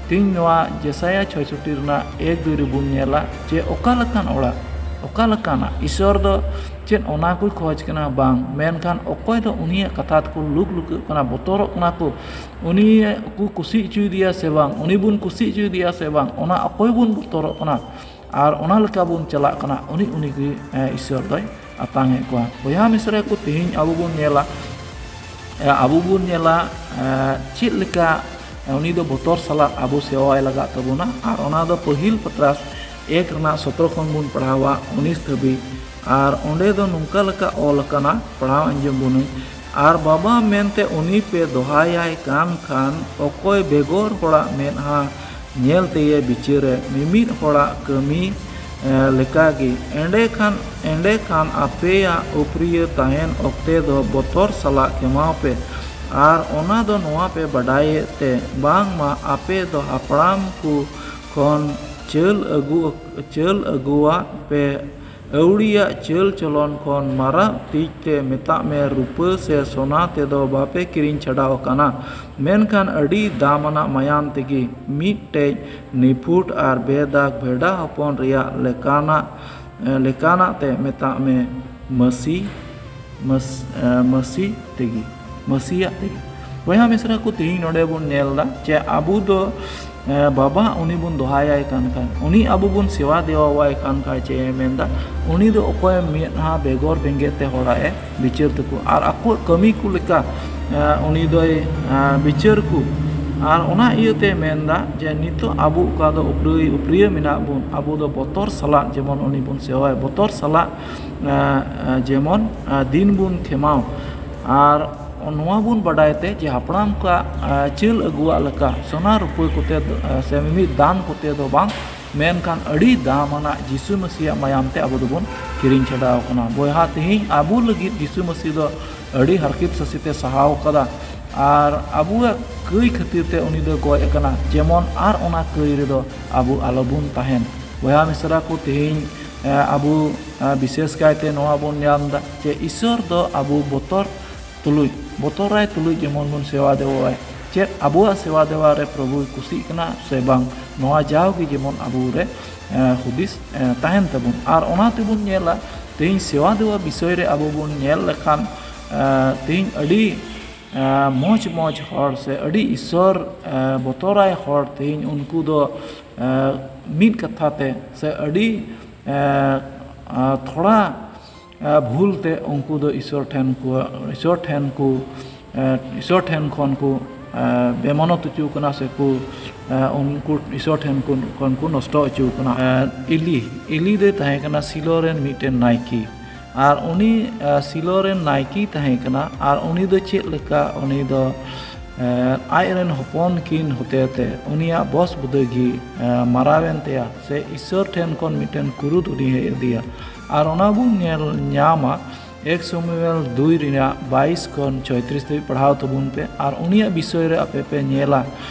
ᱛᱤᱦᱤᱧ ᱱᱚᱣᱟ ᱡᱮᱥᱟᱭᱟ ᱪᱷᱚᱭᱥᱚᱴᱤ ᱨᱮᱱᱟᱜ ᱮᱠ ᱫᱩᱭ ᱨᱮᱵᱚᱱ ᱧᱮᱞᱟ ᱡᱮ ᱚᱠᱟ ᱞᱮᱠᱟᱱ ᱚᱲᱟᱜ, ᱚᱠᱟ ᱞᱮᱠᱟᱱᱟᱜ ᱤᱥᱚᱨ ᱫᱚ ᱪᱮᱫ ᱚᱱᱟ ᱠᱚᱭ ᱠᱷᱚᱡᱽ ᱠᱟᱱᱟ? ᱵᱟᱝ, ᱢᱮᱱᱠᱷᱟᱱ ᱚᱠᱚᱭ ᱫᱚ ᱩᱱᱤᱭᱟᱜ ᱠᱟᱛᱷᱟ ᱛᱮᱠᱚ ᱞᱩᱠ ᱞᱩᱠᱟᱹᱜ ᱠᱟᱱᱟ, ᱵᱚᱛᱚᱨᱚᱜ ᱠᱟᱱᱟ ᱠᱚ, ᱩᱱᱤ ᱠᱚ ᱠᱩᱥᱤ ᱦᱚᱪᱚᱭᱮᱫᱮᱭᱟ ᱥᱮ ᱵᱟᱝ, ᱩᱱᱤ ᱵᱚᱱ ᱠᱩᱥᱤ ᱦᱚᱪᱚᱭᱮᱫᱮᱭᱟ ᱥᱮ ᱵᱟᱝ, ᱚᱱᱟ ᱚᱠᱚᱭ ᱵᱚᱱ ᱵᱚᱛᱚᱨᱚᱜ ᱠᱟᱱᱟ, ᱟᱨ ᱚᱱᱟ ᱞᱮᱠᱟ ᱵᱚᱱ ᱪᱟᱞᱟᱜ ᱠᱟᱱᱟ, ᱩᱱᱤ, ᱩᱱᱤ ᱜᱮ, ᱮ, ᱤᱥᱚᱨ ᱫᱚᱭ ᱟᱛᱟᱝ ᱮᱫ ᱠᱚᱣᱟ᱾ ᱵᱚᱭᱦᱟ ᱢᱤᱥᱨᱟ ᱠᱚ, ᱛᱮᱦᱮᱧ ᱟᱵᱚ ᱵᱚᱱ ᱧᱮᱞᱟ, ᱮ, ᱟᱵᱚ ᱵᱚᱱ ᱧᱮᱞᱟ, ᱮ, ᱪᱮᱫ ᱞᱮᱠᱟ, ᱮ, ᱩᱱᱤ ᱫᱚ ᱵᱚᱛᱚᱨ ᱥᱟᱞᱟᱜ ᱟᱵᱚ ᱥᱮᱣᱟᱭ ᱞᱟᱜᱟᱜ ᱛᱟᱵᱚᱱᱟ, ᱟᱨ ᱚᱱᱟ ᱫᱚ ᱯᱟᱹᱦᱤᱞ ᱯᱟᱛᱨᱟᱥ ᱮᱠ ᱨᱮᱱᱟᱜ ᱥᱚᱛᱨᱚ ᱠᱷᱚᱱ ᱵᱚᱱ ᱯᱟᱲᱦᱟᱣᱟ ᱩᱱᱤᱥ ᱫᱷᱟᱹᱵᱤᱡ᱾ ᱟᱨ ᱚᱸᱰᱮ ᱫᱚ ᱱᱚᱝᱠᱟ ᱞᱮᱠᱟ ᱚᱞ ᱟᱠᱟᱱᱟ, ᱯᱟᱲᱦᱟᱣ ᱟᱸᱡᱚᱢ ᱵᱚᱱᱟᱹᱧ, "ᱟᱨ ᱵᱟᱵᱟ ᱢᱮᱱᱛᱮ ᱩᱱᱤ ᱯᱮ ᱫᱚᱦᱟᱭᱟᱭ ᱠᱟᱱ ᱠᱷᱟᱱ, ᱚᱠᱚᱭ ᱵᱮᱜᱚᱨ ᱦᱚᱲᱟᱜ ᱢᱮᱫᱦᱟ ᱧᱮᱞ ᱛᱮᱭᱮ ᱵᱤᱪᱟᱹᱨᱮ, ᱢᱤᱢᱤᱫ ᱦᱚᱲᱟᱜ ᱠᱟᱹᱢᱤ, ᱮ, ᱞᱮᱠᱟᱜᱮ᱾ ᱮᱸᱰᱮᱠᱷᱟᱱ, ᱮᱸᱰᱮᱠᱷᱟᱱ ᱟᱯᱮᱭᱟᱜ ᱩᱯᱨᱤᱭᱟᱹ ᱛᱟᱦᱮᱱ ᱚᱠᱛᱮ ᱫᱚ ᱵᱚᱛᱚᱨ ᱥᱟᱞᱟᱜ ᱠᱷᱮᱢᱟᱣ ᱯᱮ, ᱟᱨ ᱚᱱᱟ ᱫᱚ ᱱᱚᱣᱟ ᱯᱮ ᱵᱟᱰᱟᱭᱮᱫ ᱛᱮ, ᱵᱟᱝᱢᱟ ᱟᱯᱮ ᱫᱚ ᱦᱟᱯᱲᱟᱢ ᱠᱚ ᱠᱷᱚᱱ ᱪᱟᱹᱞ ᱟᱹᱜᱩ, ᱪᱟᱹᱞ ᱟᱹᱜᱩᱣᱟᱜ ᱯᱮ, ᱟᱹᱣᱲᱤᱭᱟᱜ ᱪᱟᱹᱞ ᱪᱚᱞᱚᱱ ᱠᱷᱚᱱ ᱢᱟᱨᱟᱜ ᱛᱤᱡ ᱛᱮ ᱢᱮᱛᱟᱜ ᱢᱮ, ᱨᱩᱯᱟᱹ ᱥᱮ ᱥᱚᱱᱟ ᱛᱮᱫᱚ ᱵᱟᱯᱮ ᱠᱤᱨᱤᱧ ᱪᱷᱟᱰᱟᱣ ᱟᱠᱟᱱᱟ, ᱢᱮᱱᱠᱷᱟᱱ ᱟᱹᱰᱤ ᱫᱟᱢᱟᱱᱟᱜ ᱢᱟᱭᱟᱢ ᱛᱮᱜᱮ ᱢᱤᱫᱴᱮᱡ ᱱᱤᱯᱷᱩᱴ ᱟᱨ ᱵᱮᱫᱟᱜᱽ ᱵᱷᱮᱰᱟ ᱦᱚᱯᱚᱱ ᱨᱮᱭᱟᱜ ᱞᱮᱠᱟᱱᱟᱜ, ᱞᱮᱠᱟᱱᱟᱜ ᱛᱮ ᱢᱮᱛᱟᱜ ᱢᱮ, ᱢᱟᱹᱥᱤ, ᱢᱟᱹᱥ-, ᱢᱟᱹᱥᱤ ᱛᱮᱜᱮ, ᱢᱟᱹᱥᱤᱭᱟᱜ ᱛᱮᱜᱮ᱾ ᱵᱚᱭᱦᱟ ᱢᱤᱥᱨᱟ ᱠᱚ, ᱛᱮᱦᱮᱧ ᱱᱚᱰᱮ ᱵᱚᱱ ᱧᱮᱞ ᱮᱫᱟ ᱡᱮ ᱟᱵᱚ ᱫᱚ, ᱮ, ᱵᱟᱵᱟ ᱩᱱᱤ ᱵᱚᱱ ᱫᱚᱦᱟᱭᱟᱭ ᱠᱟᱱ ᱠᱷᱟᱱ, ᱩᱱᱤ ᱟᱵᱚ ᱵᱚᱱ ᱥᱮᱵᱟ ᱫᱮᱣᱟᱣᱟᱭ ᱠᱟᱱ ᱠᱷᱟᱱ, ᱪᱮᱫ ᱮ ᱢᱮᱱᱫᱟ? ᱩᱱᱤ ᱫᱚ ᱚᱠᱚᱭ ᱢᱮᱫᱦᱟ ᱵᱮᱜᱚᱨ ᱵᱮᱸᱜᱮᱫ ᱛᱮ ᱦᱚᱲᱟᱜ ᱮ ᱵᱤᱪᱟᱹᱨ ᱛᱟᱠᱚ ᱟᱨ ᱟᱠᱚᱣᱟᱜ ᱠᱟᱹᱢᱤ ᱠᱚ ᱞᱮᱠᱟ, ᱮ, ᱩᱱᱤ ᱫᱚᱭ, ᱮ, ᱵᱤᱪᱟᱹᱨ ᱠᱚ᱾ ᱟᱨ ᱚᱱᱟ ᱤᱭᱟᱹᱛᱮ ᱢᱮᱱᱫᱟ ᱡᱮ ᱱᱤᱛᱚᱜ ᱟᱵᱚ ᱚᱠᱟ ᱫᱚ ᱩᱯᱨᱟᱹᱭ, ᱩᱯᱨᱤᱭᱟᱹ ᱢᱮᱱᱟᱜ ᱵᱚᱱ, ᱟᱵᱚ ᱫᱚ ᱵᱚᱛᱚᱨ ᱥᱟᱞᱟᱜ ᱡᱮᱢᱚᱱ ᱩᱱᱤ ᱵᱚᱱ ᱥᱮᱵᱟᱭᱟ, ᱵᱚᱛᱚᱨ ᱥᱟᱞᱟᱜ, ᱮ, ᱮ, ᱡᱮᱢᱚᱱ, ᱮ, ᱫᱤᱱ ᱵᱚᱱ ᱠᱷᱮᱢᱟᱣ᱾ ᱟᱨ ᱱᱚᱣᱟ ᱵᱚᱱ ᱵᱟᱰᱟᱭ ᱛᱮ ᱡᱮ ᱦᱟᱯᱲᱟᱢ ᱠᱚᱣᱟᱜ, ᱮ, ᱪᱟᱹᱞ ᱟᱹᱜᱩᱣᱟᱜ ᱞᱮᱠᱟ ᱥᱚᱱᱟ ᱨᱩᱯᱟᱹ ᱠᱚᱛᱮ ᱫᱚ, ᱮ, ᱥᱮ ᱢᱤᱢᱤᱫ ᱫᱟᱱ ᱠᱚᱛᱮ ᱫᱚ ᱵᱟᱝ, ᱢᱮᱱᱠᱷᱟᱱ ᱟᱹᱰᱤ ᱫᱟᱢᱟᱱᱟᱜ ᱡᱤᱥᱩ ᱢᱟᱹᱥᱤᱭᱟᱜ ᱢᱟᱭᱟᱢ ᱛᱮ ᱟᱵᱚ ᱫᱚᱵᱚᱱ ᱠᱤᱨᱤᱧ ᱪᱷᱟᱰᱟᱣ ᱠᱟᱱᱟ᱾ ᱵᱚᱭᱦᱟ, ᱛᱮᱦᱮᱧ ᱟᱵᱚ ᱞᱟᱹᱜᱤᱫ ᱡᱤᱥᱩ ᱢᱟᱹᱥᱤ ᱫᱚ ᱟᱹᱰᱤ ᱦᱟᱨᱠᱮᱛ ᱥᱟᱥᱮᱛ ᱮ ᱥᱟᱦᱟᱣ ᱠᱟᱫᱟ ᱟᱨ ᱟᱵᱚᱣᱟᱜ ᱠᱟᱹᱭ ᱠᱷᱟᱹᱛᱤᱨ ᱛᱮ ᱩᱱᱤ ᱫᱚ ᱜᱚᱡ ᱟᱠᱟᱱᱟ, ᱡᱮᱢᱚᱱ ᱟᱨ ᱚᱱᱟ ᱠᱟᱹᱭ ᱨᱮᱫᱚ ᱟᱵᱚ ᱟᱞᱚᱵᱚᱱ ᱛᱟᱦᱮᱱ᱾ ᱵᱚᱭᱦᱟ ᱢᱤᱥᱨᱟ ᱠᱚ, ᱛᱮᱦᱮᱧ, ᱮ, ᱟᱵᱚ, ᱮ, ᱵᱤᱥᱮᱥ ᱠᱟᱭᱛᱮ ᱱᱚᱣᱟ ᱵᱚᱱ ᱧᱟᱢ ᱮᱫᱟ ᱡᱮ ᱤᱥᱥᱚᱨ ᱫᱚ ᱟᱵᱚ ᱵᱚᱛᱚᱨ ᱛᱩᱞᱩᱡ, ᱵᱚᱛᱚᱨᱟᱭ ᱛᱩᱞᱩᱡ ᱡᱮᱢᱚᱱ ᱵᱚᱱ ᱥᱮᱵᱟ ᱫᱮᱣᱟᱭ᱾ ᱪᱮᱫ ᱟᱵᱚᱣᱟᱜ ᱥᱮᱵᱟ ᱫᱮᱣᱟ ᱨᱮ ᱯᱨᱚᱵᱷᱩᱭ ᱠᱩᱥᱤᱜ ᱠᱟᱱᱟ ᱥᱮ ᱵᱟᱝ, ᱱᱚᱣᱟ ᱡᱟᱣᱜᱮ ᱡᱮᱢᱚᱱ ᱟᱵᱚ ᱨᱮ, ᱮ, ᱦᱩᱫᱤᱥ, ᱮ, ᱛᱟᱦᱮᱱ ᱛᱟᱵᱚᱱ᱾ ᱟᱨ ᱚᱱᱟ ᱛᱮᱵᱚᱱ ᱧᱮᱞᱟ, ᱛᱮᱦᱮᱧ ᱥᱮᱵᱟ ᱫᱮᱣᱟ ᱵᱤᱥᱚᱭ ᱨᱮ ᱟᱵᱚ ᱵᱚᱱ ᱧᱮᱞ ᱞᱮᱠᱷᱟᱱ, ᱮ, ᱛᱮᱦᱮᱧ ᱟᱹᱰᱤ, ᱮ, ᱢᱚᱡᱽ ᱢᱚᱡᱽ ᱦᱚᱲ ᱥᱮ ᱟᱹᱰᱤ ᱤᱥᱥᱚᱨ, ᱮ, ᱵᱚᱛᱚᱨᱟᱭ ᱦᱚᱲ ᱛᱮᱦᱮᱧ ᱩᱱᱠᱩ ᱫᱚ, ᱮ, ᱢᱤᱫ ᱠᱟᱛᱷᱟ ᱛᱮ ᱥᱮ ᱟᱹᱰᱤ, ᱮ, ᱮ, ᱛᱷᱚᱲᱟ ᱮ, ᱵᱷᱩᱞ ᱛᱮ ᱩᱱᱠᱩ ᱫᱚ ᱤᱥᱥᱚᱨ ᱴᱷᱮᱱ ᱠᱚ, ᱤᱥᱥᱚᱨ ᱴᱷᱮᱱ ᱠᱚ, ᱮ, ᱤᱥᱥᱚᱨ ᱴᱷᱮᱱ ᱠᱷᱚᱱ ᱠᱚ, ᱮ, ᱵᱮᱢᱟᱱᱚᱛ ᱦᱚᱪᱚ ᱠᱟᱱᱟ ᱥᱮ ᱠᱚ, ᱮ, ᱩᱱᱠᱩ ᱤᱥᱥᱚᱨ ᱴᱷᱮᱱ ᱠᱚ, ᱠᱷᱚᱱ ᱠᱚ ᱱᱚᱥᱴᱚ ᱦᱚᱪᱚ ᱠᱟᱱᱟ᱾ ᱮ, ᱮᱞᱤ, ᱮᱞᱤ ᱫᱚᱭ ᱛᱟᱦᱮᱸ ᱠᱟᱱᱟ ᱥᱤᱞᱳ ᱨᱮᱱ ᱢᱤᱫᱴᱮᱱ ᱱᱟᱭᱠᱮ᱾ ᱟᱨ ᱩᱱᱤ, ᱮ, ᱥᱤᱞᱳ ᱨᱮᱱ ᱱᱟᱭᱠᱮ ᱛᱟᱦᱮᱸ ᱠᱟᱱᱟ᱾ ᱟᱨ ᱩᱱᱤ ᱫᱚ ᱪᱮᱫ ᱞᱮᱠᱟ, ᱩᱱᱤ ᱫᱚ, ᱮ, ᱟᱡ ᱨᱮᱱ ᱦᱚᱯᱚᱱ ᱠᱤᱱ ᱦᱚᱛᱮ ᱛᱮ ᱩᱱᱤᱭᱟᱜ ᱵᱚᱥ ᱵᱩᱫᱟᱹ ᱜᱮ, ᱮ, ᱢᱟᱨᱟᱣᱮᱱ ᱛᱟᱭᱟ ᱥᱮ ᱤᱥᱥᱚᱨ ᱴᱷᱮᱱ ᱠᱷᱚᱱ ᱢᱤᱫᱴᱮᱱ ᱠᱩᱨᱩᱫ ᱩᱱᱤ ᱦᱮᱡ ᱟᱫᱮᱭᱟ᱾ ᱟᱨ ᱚᱱᱟ ᱵᱚᱱ ᱧᱮᱞ ᱧᱟᱢᱟ ᱮᱠ ᱥᱟᱢᱩᱭᱮᱞ ᱫᱩᱭ ᱨᱮᱱᱟᱜ ᱵᱟᱭᱤᱥ ᱠᱷᱚᱱ ᱪᱷᱚᱭᱛᱨᱤᱥ ᱫᱷᱟᱹᱵᱤᱡ ᱯᱟᱲᱦᱟᱣ ᱛᱟᱵᱚᱱ ᱯᱮ᱾ ᱟᱨ ᱩᱱᱤᱭᱟᱜ ᱵᱤᱥᱚᱭ ᱨᱮ ᱟᱯᱮ ᱯᱮ ᱧᱮᱞᱟ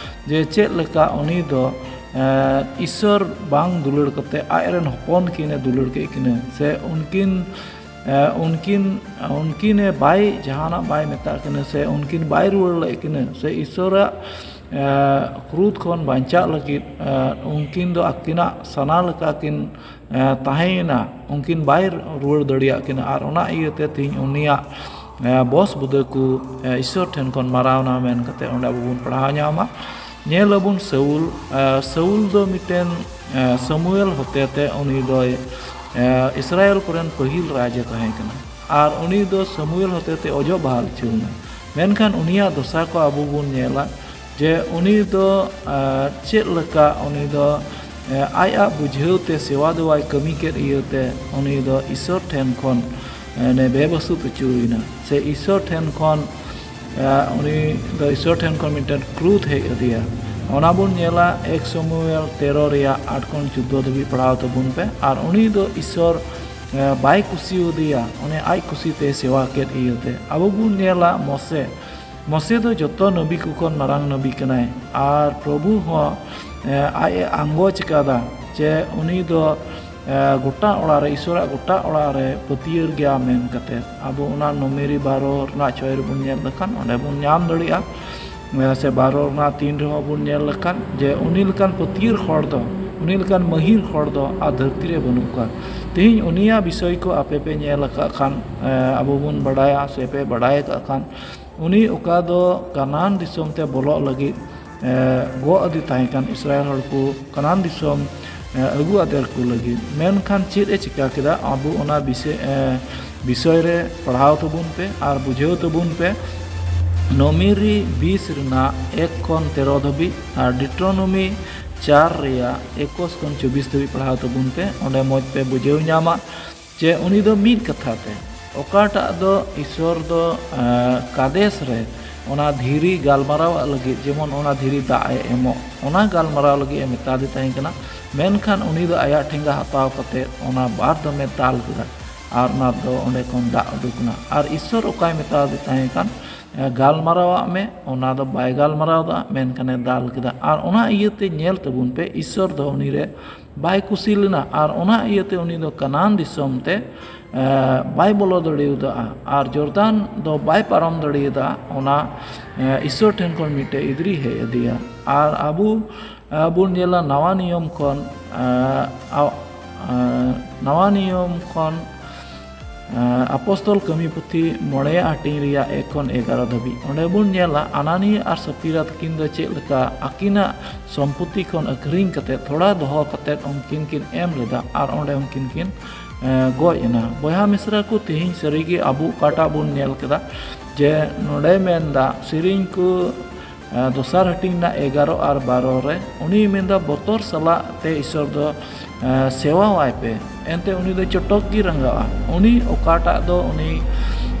ᱡᱮ ᱪᱮᱫ ᱞᱮᱠᱟ ᱩᱱᱤ ᱫᱚ, ᱮ, ᱤᱥᱥᱚᱨ ᱵᱟᱝ ᱫᱩᱞᱟᱹᱲ ᱠᱟᱛᱮ ᱟᱡ ᱨᱮᱱ ᱦᱚᱯᱚᱱ ᱠᱤᱱ ᱮ ᱫᱩᱞᱟᱹᱲ ᱠᱮᱫ ᱠᱤᱱᱟᱹ, ᱥᱮ ᱩᱱᱠᱤᱱ, ᱮ, ᱩᱱᱠᱤᱱ, ᱩᱱᱠᱤᱱ ᱮ ᱵᱟᱭ ᱡᱟᱦᱟᱱᱟᱜ ᱵᱟᱭ ᱢᱮᱛᱟᱜ ᱠᱤᱱᱟᱹ, ᱥᱮ ᱩᱱᱠᱤᱱ ᱵᱟᱭ ᱨᱩᱣᱟᱹᱲ ᱞᱮᱫ ᱠᱤᱱᱟᱹ, ᱥᱮ ᱤᱥᱥᱚᱨᱟᱜ, ᱮ, ᱠᱨᱳᱫᱷ ᱠᱷᱚᱱ ᱵᱟᱧᱪᱟᱜ ᱞᱟᱹᱜᱤᱫ, ᱮ, ᱩᱱᱠᱤᱱ ᱫᱚ ᱟᱹᱠᱤᱱᱟᱜ ᱥᱟᱱᱟ ᱞᱮᱠᱟ ᱠᱤᱱ, ᱮ, ᱛᱟᱦᱮᱸᱭᱮᱱᱟ, ᱩᱱᱠᱤᱱ ᱵᱟᱭ ᱨᱩᱣᱟᱹᱲ ᱫᱟᱲᱮᱭᱟᱜ ᱠᱤᱱᱟ᱾ ᱟᱨ ᱚᱱᱟ ᱤᱭᱟᱹᱛᱮ ᱛᱮᱦᱮᱧ ᱩᱱᱤᱭᱟᱜ, ᱮ, ᱵᱚᱥ ᱵᱩᱫᱟᱹ ᱠᱚ, ᱮ, ᱤᱥᱥᱚᱨ ᱴᱷᱮᱱ ᱠᱷᱚᱱ ᱢᱟᱨᱟᱣᱱᱟ ᱢᱮᱱ ᱠᱟᱛᱮ ᱚᱸᱰᱮ ᱟᱵᱚ ᱵᱚᱱ ᱯᱟᱲᱦᱟᱣ ᱧᱟᱢᱟ᱾ ᱧᱮᱞ ᱟᱵᱚᱱ ᱥᱟᱹᱣᱩᱞ, ᱮ, ᱥᱟᱹᱣᱩᱞ ᱫᱚ ᱢᱤᱫᱴᱮᱱ, ᱮ, ᱥᱟᱢᱩᱭᱮᱞ ᱦᱚᱛᱮᱛᱮ ᱩᱱᱤ ᱫᱚᱭ, ᱮ, ᱤᱥᱨᱟᱭᱮᱞ ᱠᱚᱨᱮᱱ ᱯᱟᱹᱦᱤᱞ ᱨᱟᱡᱽ ᱮ ᱛᱟᱦᱮᱸ ᱠᱟᱱᱟ᱾ ᱟᱨ ᱩᱱᱤ ᱫᱚ ᱥᱟᱢᱩᱭᱮᱞ ᱦᱚᱛᱮᱛᱮ ᱚᱡᱚᱜ ᱵᱟᱦᱟᱞ ᱦᱚᱪᱚ ᱞᱮᱱᱟ᱾ ᱢᱮᱱᱠᱷᱟᱱ ᱩᱱᱤᱭᱟᱜ ᱫᱚᱥᱟ ᱠᱚ ᱟᱵᱚ ᱵᱚᱱ ᱧᱮᱞᱟ ᱡᱮ ᱩᱱᱤ ᱫᱚ, ᱮ, ᱪᱮᱫ ᱞᱮᱠᱟ ᱩᱱᱤ ᱫᱚ, ᱮ, ᱟᱡᱟᱜ ᱵᱩᱡᱷᱟᱹᱣ ᱛᱮ ᱥᱮᱣᱟ ᱫᱮᱣᱟᱭ ᱠᱟᱹᱢᱤ ᱠᱮᱫ ᱤᱭᱟᱹᱛᱮ ᱩᱱᱤ ᱫᱚ ᱤᱥᱥᱚᱨ ᱴᱷᱮᱱ ᱠᱷᱚᱱ, ᱮ, ᱵᱮᱵᱟᱹᱥᱩᱛ ᱦᱚᱪᱚᱭᱮᱱᱟ, ᱥᱮ ᱤᱥᱥᱚᱨ ᱴᱷᱮᱱ ᱠᱷᱚᱱ, ᱮ, ᱩᱱᱤ ᱫᱚ ᱤᱥᱥᱚᱨ ᱴᱷᱮᱱ ᱠᱷᱚᱱ ᱢᱤᱫᱴᱮᱱ ᱠᱨᱳᱫᱷ ᱦᱮᱡ ᱟᱫᱮᱭᱟ᱾ ᱚᱱᱟ ᱵᱚᱱ ᱧᱮᱞᱟ ᱮᱠ ᱥᱟᱢᱩᱭᱮᱞ ᱛᱮᱨᱚ ᱨᱮᱭᱟᱜ ᱟᱴ ᱠᱷᱚᱱ ᱪᱳᱫᱽᱫᱳ ᱫᱷᱟᱹᱵᱤᱡ ᱯᱟᱲᱦᱟᱣ ᱛᱟᱵᱚᱱ ᱯᱮ᱾ ᱟᱨ ᱩᱱᱤ ᱫᱚ ᱤᱥᱥᱚᱨ, ᱮ, ᱵᱟᱭ ᱠᱩᱥᱤᱭᱟᱫᱮᱭᱟ, ᱩᱱᱤ ᱟᱡ ᱠᱩᱥᱤᱛᱮ ᱥᱮᱣᱟ ᱠᱮᱫ ᱤᱭᱟᱹᱛᱮ᱾ ᱟᱵᱚ ᱵᱚᱱ ᱧᱮᱞᱟ ᱢᱚᱥᱮ, ᱢᱚᱥᱮ ᱫᱚ ᱡᱚᱛᱚ ᱱᱟᱵᱤ ᱠᱚ ᱠᱷᱚᱱ ᱢᱟᱨᱟᱝ ᱱᱟᱵᱤ ᱠᱟᱱᱟᱭ᱾ ᱟᱨ ᱯᱨᱚᱵᱷᱩ ᱦᱚᱸ, ᱮ, ᱟᱡ ᱮ ᱟᱸᱜᱚᱪ ᱠᱟᱫᱟ ᱡᱮ ᱩᱱᱤ ᱫᱚ, ᱮ, ᱜᱚᱴᱟ ᱚᱲᱟᱜ ᱨᱮ, ᱤᱥᱥᱚᱨᱟᱜ ᱜᱚᱴᱟ ᱚᱲᱟᱜ ᱨᱮ ᱯᱟᱹᱛᱭᱟᱹᱨ ᱜᱮᱭᱟ ᱢᱮᱱ ᱠᱟᱛᱮ᱾ ᱟᱵᱚ ᱚᱱᱟ ᱱᱚᱢᱮᱨᱤ ᱵᱟᱨᱚ ᱨᱮᱱᱟᱜ ᱪᱷᱚᱭ ᱨᱮᱵᱚᱱ ᱧᱮᱞ ᱞᱮᱠᱷᱟᱱ ᱚᱸᱰᱮ ᱵᱚᱱ ᱧᱟᱢ ᱫᱟᱲᱮᱭᱟᱜᱼᱟ᱾ ᱮ, ᱥᱮ ᱵᱟᱨᱚ ᱨᱮᱱᱟᱜ ᱛᱤᱱ ᱨᱮᱦᱚᱸ ᱵᱚᱱ ᱧᱮᱞ ᱞᱮᱠᱷᱟᱱ ᱡᱮ ᱩᱱᱤ ᱞᱮᱠᱟᱱ ᱯᱟᱹᱛᱭᱟᱹᱨ ᱦᱚᱲ ᱫᱚ, ᱩᱱᱤ ᱞᱮᱠᱟᱱ ᱢᱟᱹᱦᱤᱨ ᱦᱚᱲ ᱫᱚ ᱟᱨ ᱫᱷᱟᱹᱨᱛᱤ ᱨᱮ ᱵᱟᱹᱱᱩᱜ ᱠᱚᱣᱟ᱾ ᱛᱮᱦᱮᱧ ᱩᱱᱤᱭᱟᱜ ᱵᱤᱥᱚᱭ ᱠᱚ ᱟᱯᱮ ᱯᱮ ᱧᱮᱞ ᱟᱠᱟᱫ ᱠᱷᱟᱱ, ᱮ, ᱟᱵᱚ ᱵᱚᱱ ᱵᱟᱰᱟᱭᱟ ᱥᱮ ᱯᱮ ᱵᱟᱰᱟᱭ ᱟᱠᱟᱫ ᱠᱷᱟᱱ, ᱩᱱᱤ ᱚᱠᱟ ᱫᱚ ᱠᱟᱱᱟᱱ ᱫᱤᱥᱚᱢ ᱛᱮ ᱵᱚᱞᱚᱜ ᱞᱟᱹᱜᱤᱫ, ᱮ, ᱜᱚᱜ ᱟᱫᱮ ᱛᱟᱦᱮᱸ ᱠᱟᱱ ᱤᱥᱨᱟᱭᱮᱞ ᱦᱚᱲ ᱠᱚ ᱠᱟᱱᱟᱱ ᱫᱤᱥᱚᱢ, ᱮ, ᱟᱹᱜᱩ ᱟᱫᱮᱨ ᱠᱚ ᱞᱟᱹᱜᱤᱫ᱾ ᱢᱮᱱᱠᱷᱟᱱ ᱪᱮᱫ ᱮ ᱪᱤᱠᱟ ᱠᱮᱫᱟ? ᱟᱵᱚ ᱚᱱᱟ ᱵᱤᱥᱚᱭ, ᱮ, ᱵᱤᱥᱚᱭ ᱨᱮ ᱯᱟᱲᱦᱟᱣ ᱛᱟᱵᱚᱱ ᱯᱮ ᱟᱨ ᱵᱩᱡᱷᱟᱹᱣ ᱛᱟᱵᱚᱱ ᱯᱮ᱾ ᱱᱚᱢᱮᱨᱤ ᱵᱤᱥ ᱨᱮᱱᱟᱜ ᱮᱠ ᱠᱷᱚᱱ ᱛᱮᱨᱚ ᱫᱷᱟᱹᱵᱤᱡ ᱟᱨ ᱰᱤᱴᱨᱳᱱᱚᱢᱤ ᱪᱟᱨ ᱨᱮᱭᱟᱜ ᱮᱠᱩᱥ ᱠᱷᱚᱱ ᱪᱚᱵᱵᱤᱥ ᱫᱷᱟᱹᱵᱤᱡ ᱯᱟᱲᱦᱟᱣ ᱛᱟᱵᱚᱱ ᱯᱮ᱾ ᱚᱸᱰᱮ ᱢᱚᱡᱽ ᱯᱮ ᱵᱩᱡᱷᱟᱹᱣ ᱧᱟᱢᱟ᱾ ᱡᱮ ᱩᱱᱤ ᱫᱚ ᱢᱤᱫ ᱠᱟᱛᱷᱟ ᱛᱮ, ᱚᱠᱟᱴᱟᱜ ᱫᱚ ᱤᱥᱥᱚᱨ ᱫᱚ, ᱮ, ᱠᱟᱫᱮᱥ ᱨᱮ ᱚᱱᱟ ᱫᱷᱤᱨᱤ ᱜᱟᱞᱢᱟᱨᱟᱣᱟᱜ ᱞᱟᱹᱜᱤᱫ, ᱡᱮᱢᱚᱱ ᱚᱱᱟ ᱫᱷᱤᱨᱤ ᱫᱟᱜ ᱮ ᱮᱢᱚᱜ, ᱚᱱᱟ ᱜᱟᱞᱢᱟᱨᱟᱣ ᱞᱟᱹᱜᱤᱫ ᱮ ᱢᱮᱛᱟᱫᱮ ᱛᱟᱦᱮᱸ ᱠᱟᱱᱟ᱾ ᱢᱮᱱᱠᱷᱟᱱ ᱩᱱᱤ ᱫᱚ ᱟᱭᱟᱜ ᱴᱷᱮᱸᱜᱟ ᱦᱟᱛᱟᱣ ᱠᱟᱛᱮ ᱚᱱᱟ ᱵᱟᱨ ᱫᱚᱢᱮ ᱫᱟᱞ ᱠᱮᱫᱟ᱾ ᱟᱨ ᱚᱱᱟ ᱫᱚ ᱚᱸᱰᱮ ᱠᱷᱚᱱ ᱫᱟᱜ ᱩᱰᱩᱠ ᱮᱱᱟ᱾ ᱟᱨ ᱤᱥᱥᱚᱨ ᱚᱠᱟᱭ ᱢᱮᱛᱟᱫᱮ ᱛᱟᱦᱮᱸ ᱠᱟᱱ, "ᱮ, ᱜᱟᱞᱢᱟᱨᱟᱣᱟᱜ ᱢᱮ", ᱚᱱᱟ ᱫᱚ ᱵᱟᱭ ᱜᱟᱞᱢᱟᱨᱟᱣ ᱮᱫᱟ, ᱢᱮᱱᱠᱷᱟᱱᱮ ᱫᱟᱞ ᱠᱮᱫᱟ᱾ ᱟᱨ ᱚᱱᱟ ᱤᱭᱟᱹᱛᱮ ᱧᱮᱞ ᱛᱟᱵᱚᱱ ᱯᱮ, ᱤᱥᱥᱚᱨ ᱫᱚ ᱩᱱᱤ ᱨᱮ ᱵᱟᱭ ᱠᱩᱥᱤ ᱞᱮᱱᱟ᱾ ᱟᱨ ᱚᱱᱟ ᱤᱭᱟᱹᱛᱮ ᱩᱱᱤ ᱫᱚ ᱠᱟᱱᱟᱱ ᱫᱤᱥᱚᱢ ᱛᱮ, ᱮ, ᱵᱟᱭ ᱵᱚᱞᱚ ᱫᱟᱲᱮᱭᱟᱫᱟ᱾ ᱟᱨ ᱡᱚᱨᱫᱟᱱ ᱫᱚ ᱵᱟᱭ ᱯᱟᱨᱚᱢ ᱫᱟᱲᱮᱭᱟᱫᱟ᱾ ᱚᱱᱟ, ᱮ, ᱤᱥᱥᱚᱨ ᱴᱷᱮᱱ ᱠᱷᱚᱱ ᱢᱤᱫᱴᱮᱡ ᱤᱫᱨᱤ ᱦᱮᱡ ᱟᱫᱮᱭᱟ᱾ ᱟᱨ ᱟᱵᱚ, ᱮ, ᱵᱚᱱ ᱧᱮᱞᱟ ᱱᱟᱣᱟ ᱱᱤᱭᱚᱢ ᱠᱷᱚᱱ, ᱮ, ᱟᱣ-, ᱮ, ᱱᱟᱣᱟ ᱱᱤᱭᱚᱢ ᱠᱷᱚᱱ, ᱮ, ᱟᱯᱚᱥᱛᱚᱞ ᱠᱟᱹᱢᱤ ᱯᱩᱛᱷᱤ ᱢᱚᱬᱮᱭᱟᱜ ᱦᱟᱹᱴᱤᱧ ᱨᱮᱭᱟᱜ ᱮᱠ ᱠᱷᱚᱱ ᱮᱜᱟᱨᱚ ᱫᱷᱟᱹᱵᱤᱡ᱾ ᱚᱸᱰᱮ ᱵᱚᱱ ᱧᱮᱞᱟ ᱟᱱᱟᱱᱤᱭᱟᱹ ᱟᱨ ᱥᱟᱯᱤᱨᱟ ᱛᱟᱹᱠᱤᱱ ᱫᱚ ᱪᱮᱫ ᱞᱮᱠᱟ ᱟᱹᱠᱤᱱᱟᱜ ᱥᱚᱢᱯᱚᱛᱤ ᱠᱷᱚᱱ ᱟᱹᱠᱷᱨᱤᱧ ᱠᱟᱛᱮ ᱛᱷᱚᱲᱟ ᱫᱚᱦᱚ ᱠᱟᱛᱮ ᱩᱱᱠᱤᱱ ᱠᱤᱱ ᱮᱢ ᱞᱮᱫᱟ ᱟᱨ ᱚᱸᱰᱮ ᱩᱱᱠᱤᱱ ᱠᱤᱱ, ᱮ, ᱜᱚᱡ ᱮᱱᱟ᱾ ᱵᱚᱭᱦᱟ ᱢᱤᱥᱨᱟ ᱠᱚ, ᱛᱮᱦᱮᱧ ᱥᱟᱹᱨᱤᱜᱮ ᱟᱵᱚ ᱚᱠᱟᱴᱟᱜ ᱵᱚᱱ ᱧᱮᱞ ᱠᱮᱫᱟ ᱡᱮ ᱱᱚᱰᱮ ᱢᱮᱱᱫᱟ ᱥᱮᱨᱮᱧ ᱠᱚ, ᱮ, ᱫᱚᱥᱟᱨ ᱦᱟᱹᱴᱤᱧ ᱨᱮᱱᱟᱜ ᱮᱜᱟᱨᱚ ᱟᱨ ᱵᱟᱨᱚ ᱨᱮ ᱩᱱᱤᱭ ᱢᱮᱱᱫᱟ ᱵᱚᱛᱚᱨ ᱥᱟᱞᱟᱜ ᱛᱮ ᱤᱥᱥᱚᱨ ᱫᱚ, ᱮ, ᱥᱮᱣᱟᱣᱟᱭ ᱯᱮ᱾ ᱮᱱᱛᱮ ᱩᱱᱤ ᱫᱚ ᱪᱚᱴᱚᱠ ᱜᱮ ᱨᱟᱸᱜᱟᱣᱟ᱾ ᱩᱱᱤ ᱚᱠᱟᱴᱟᱜ ᱫᱚ ᱩᱱᱤ,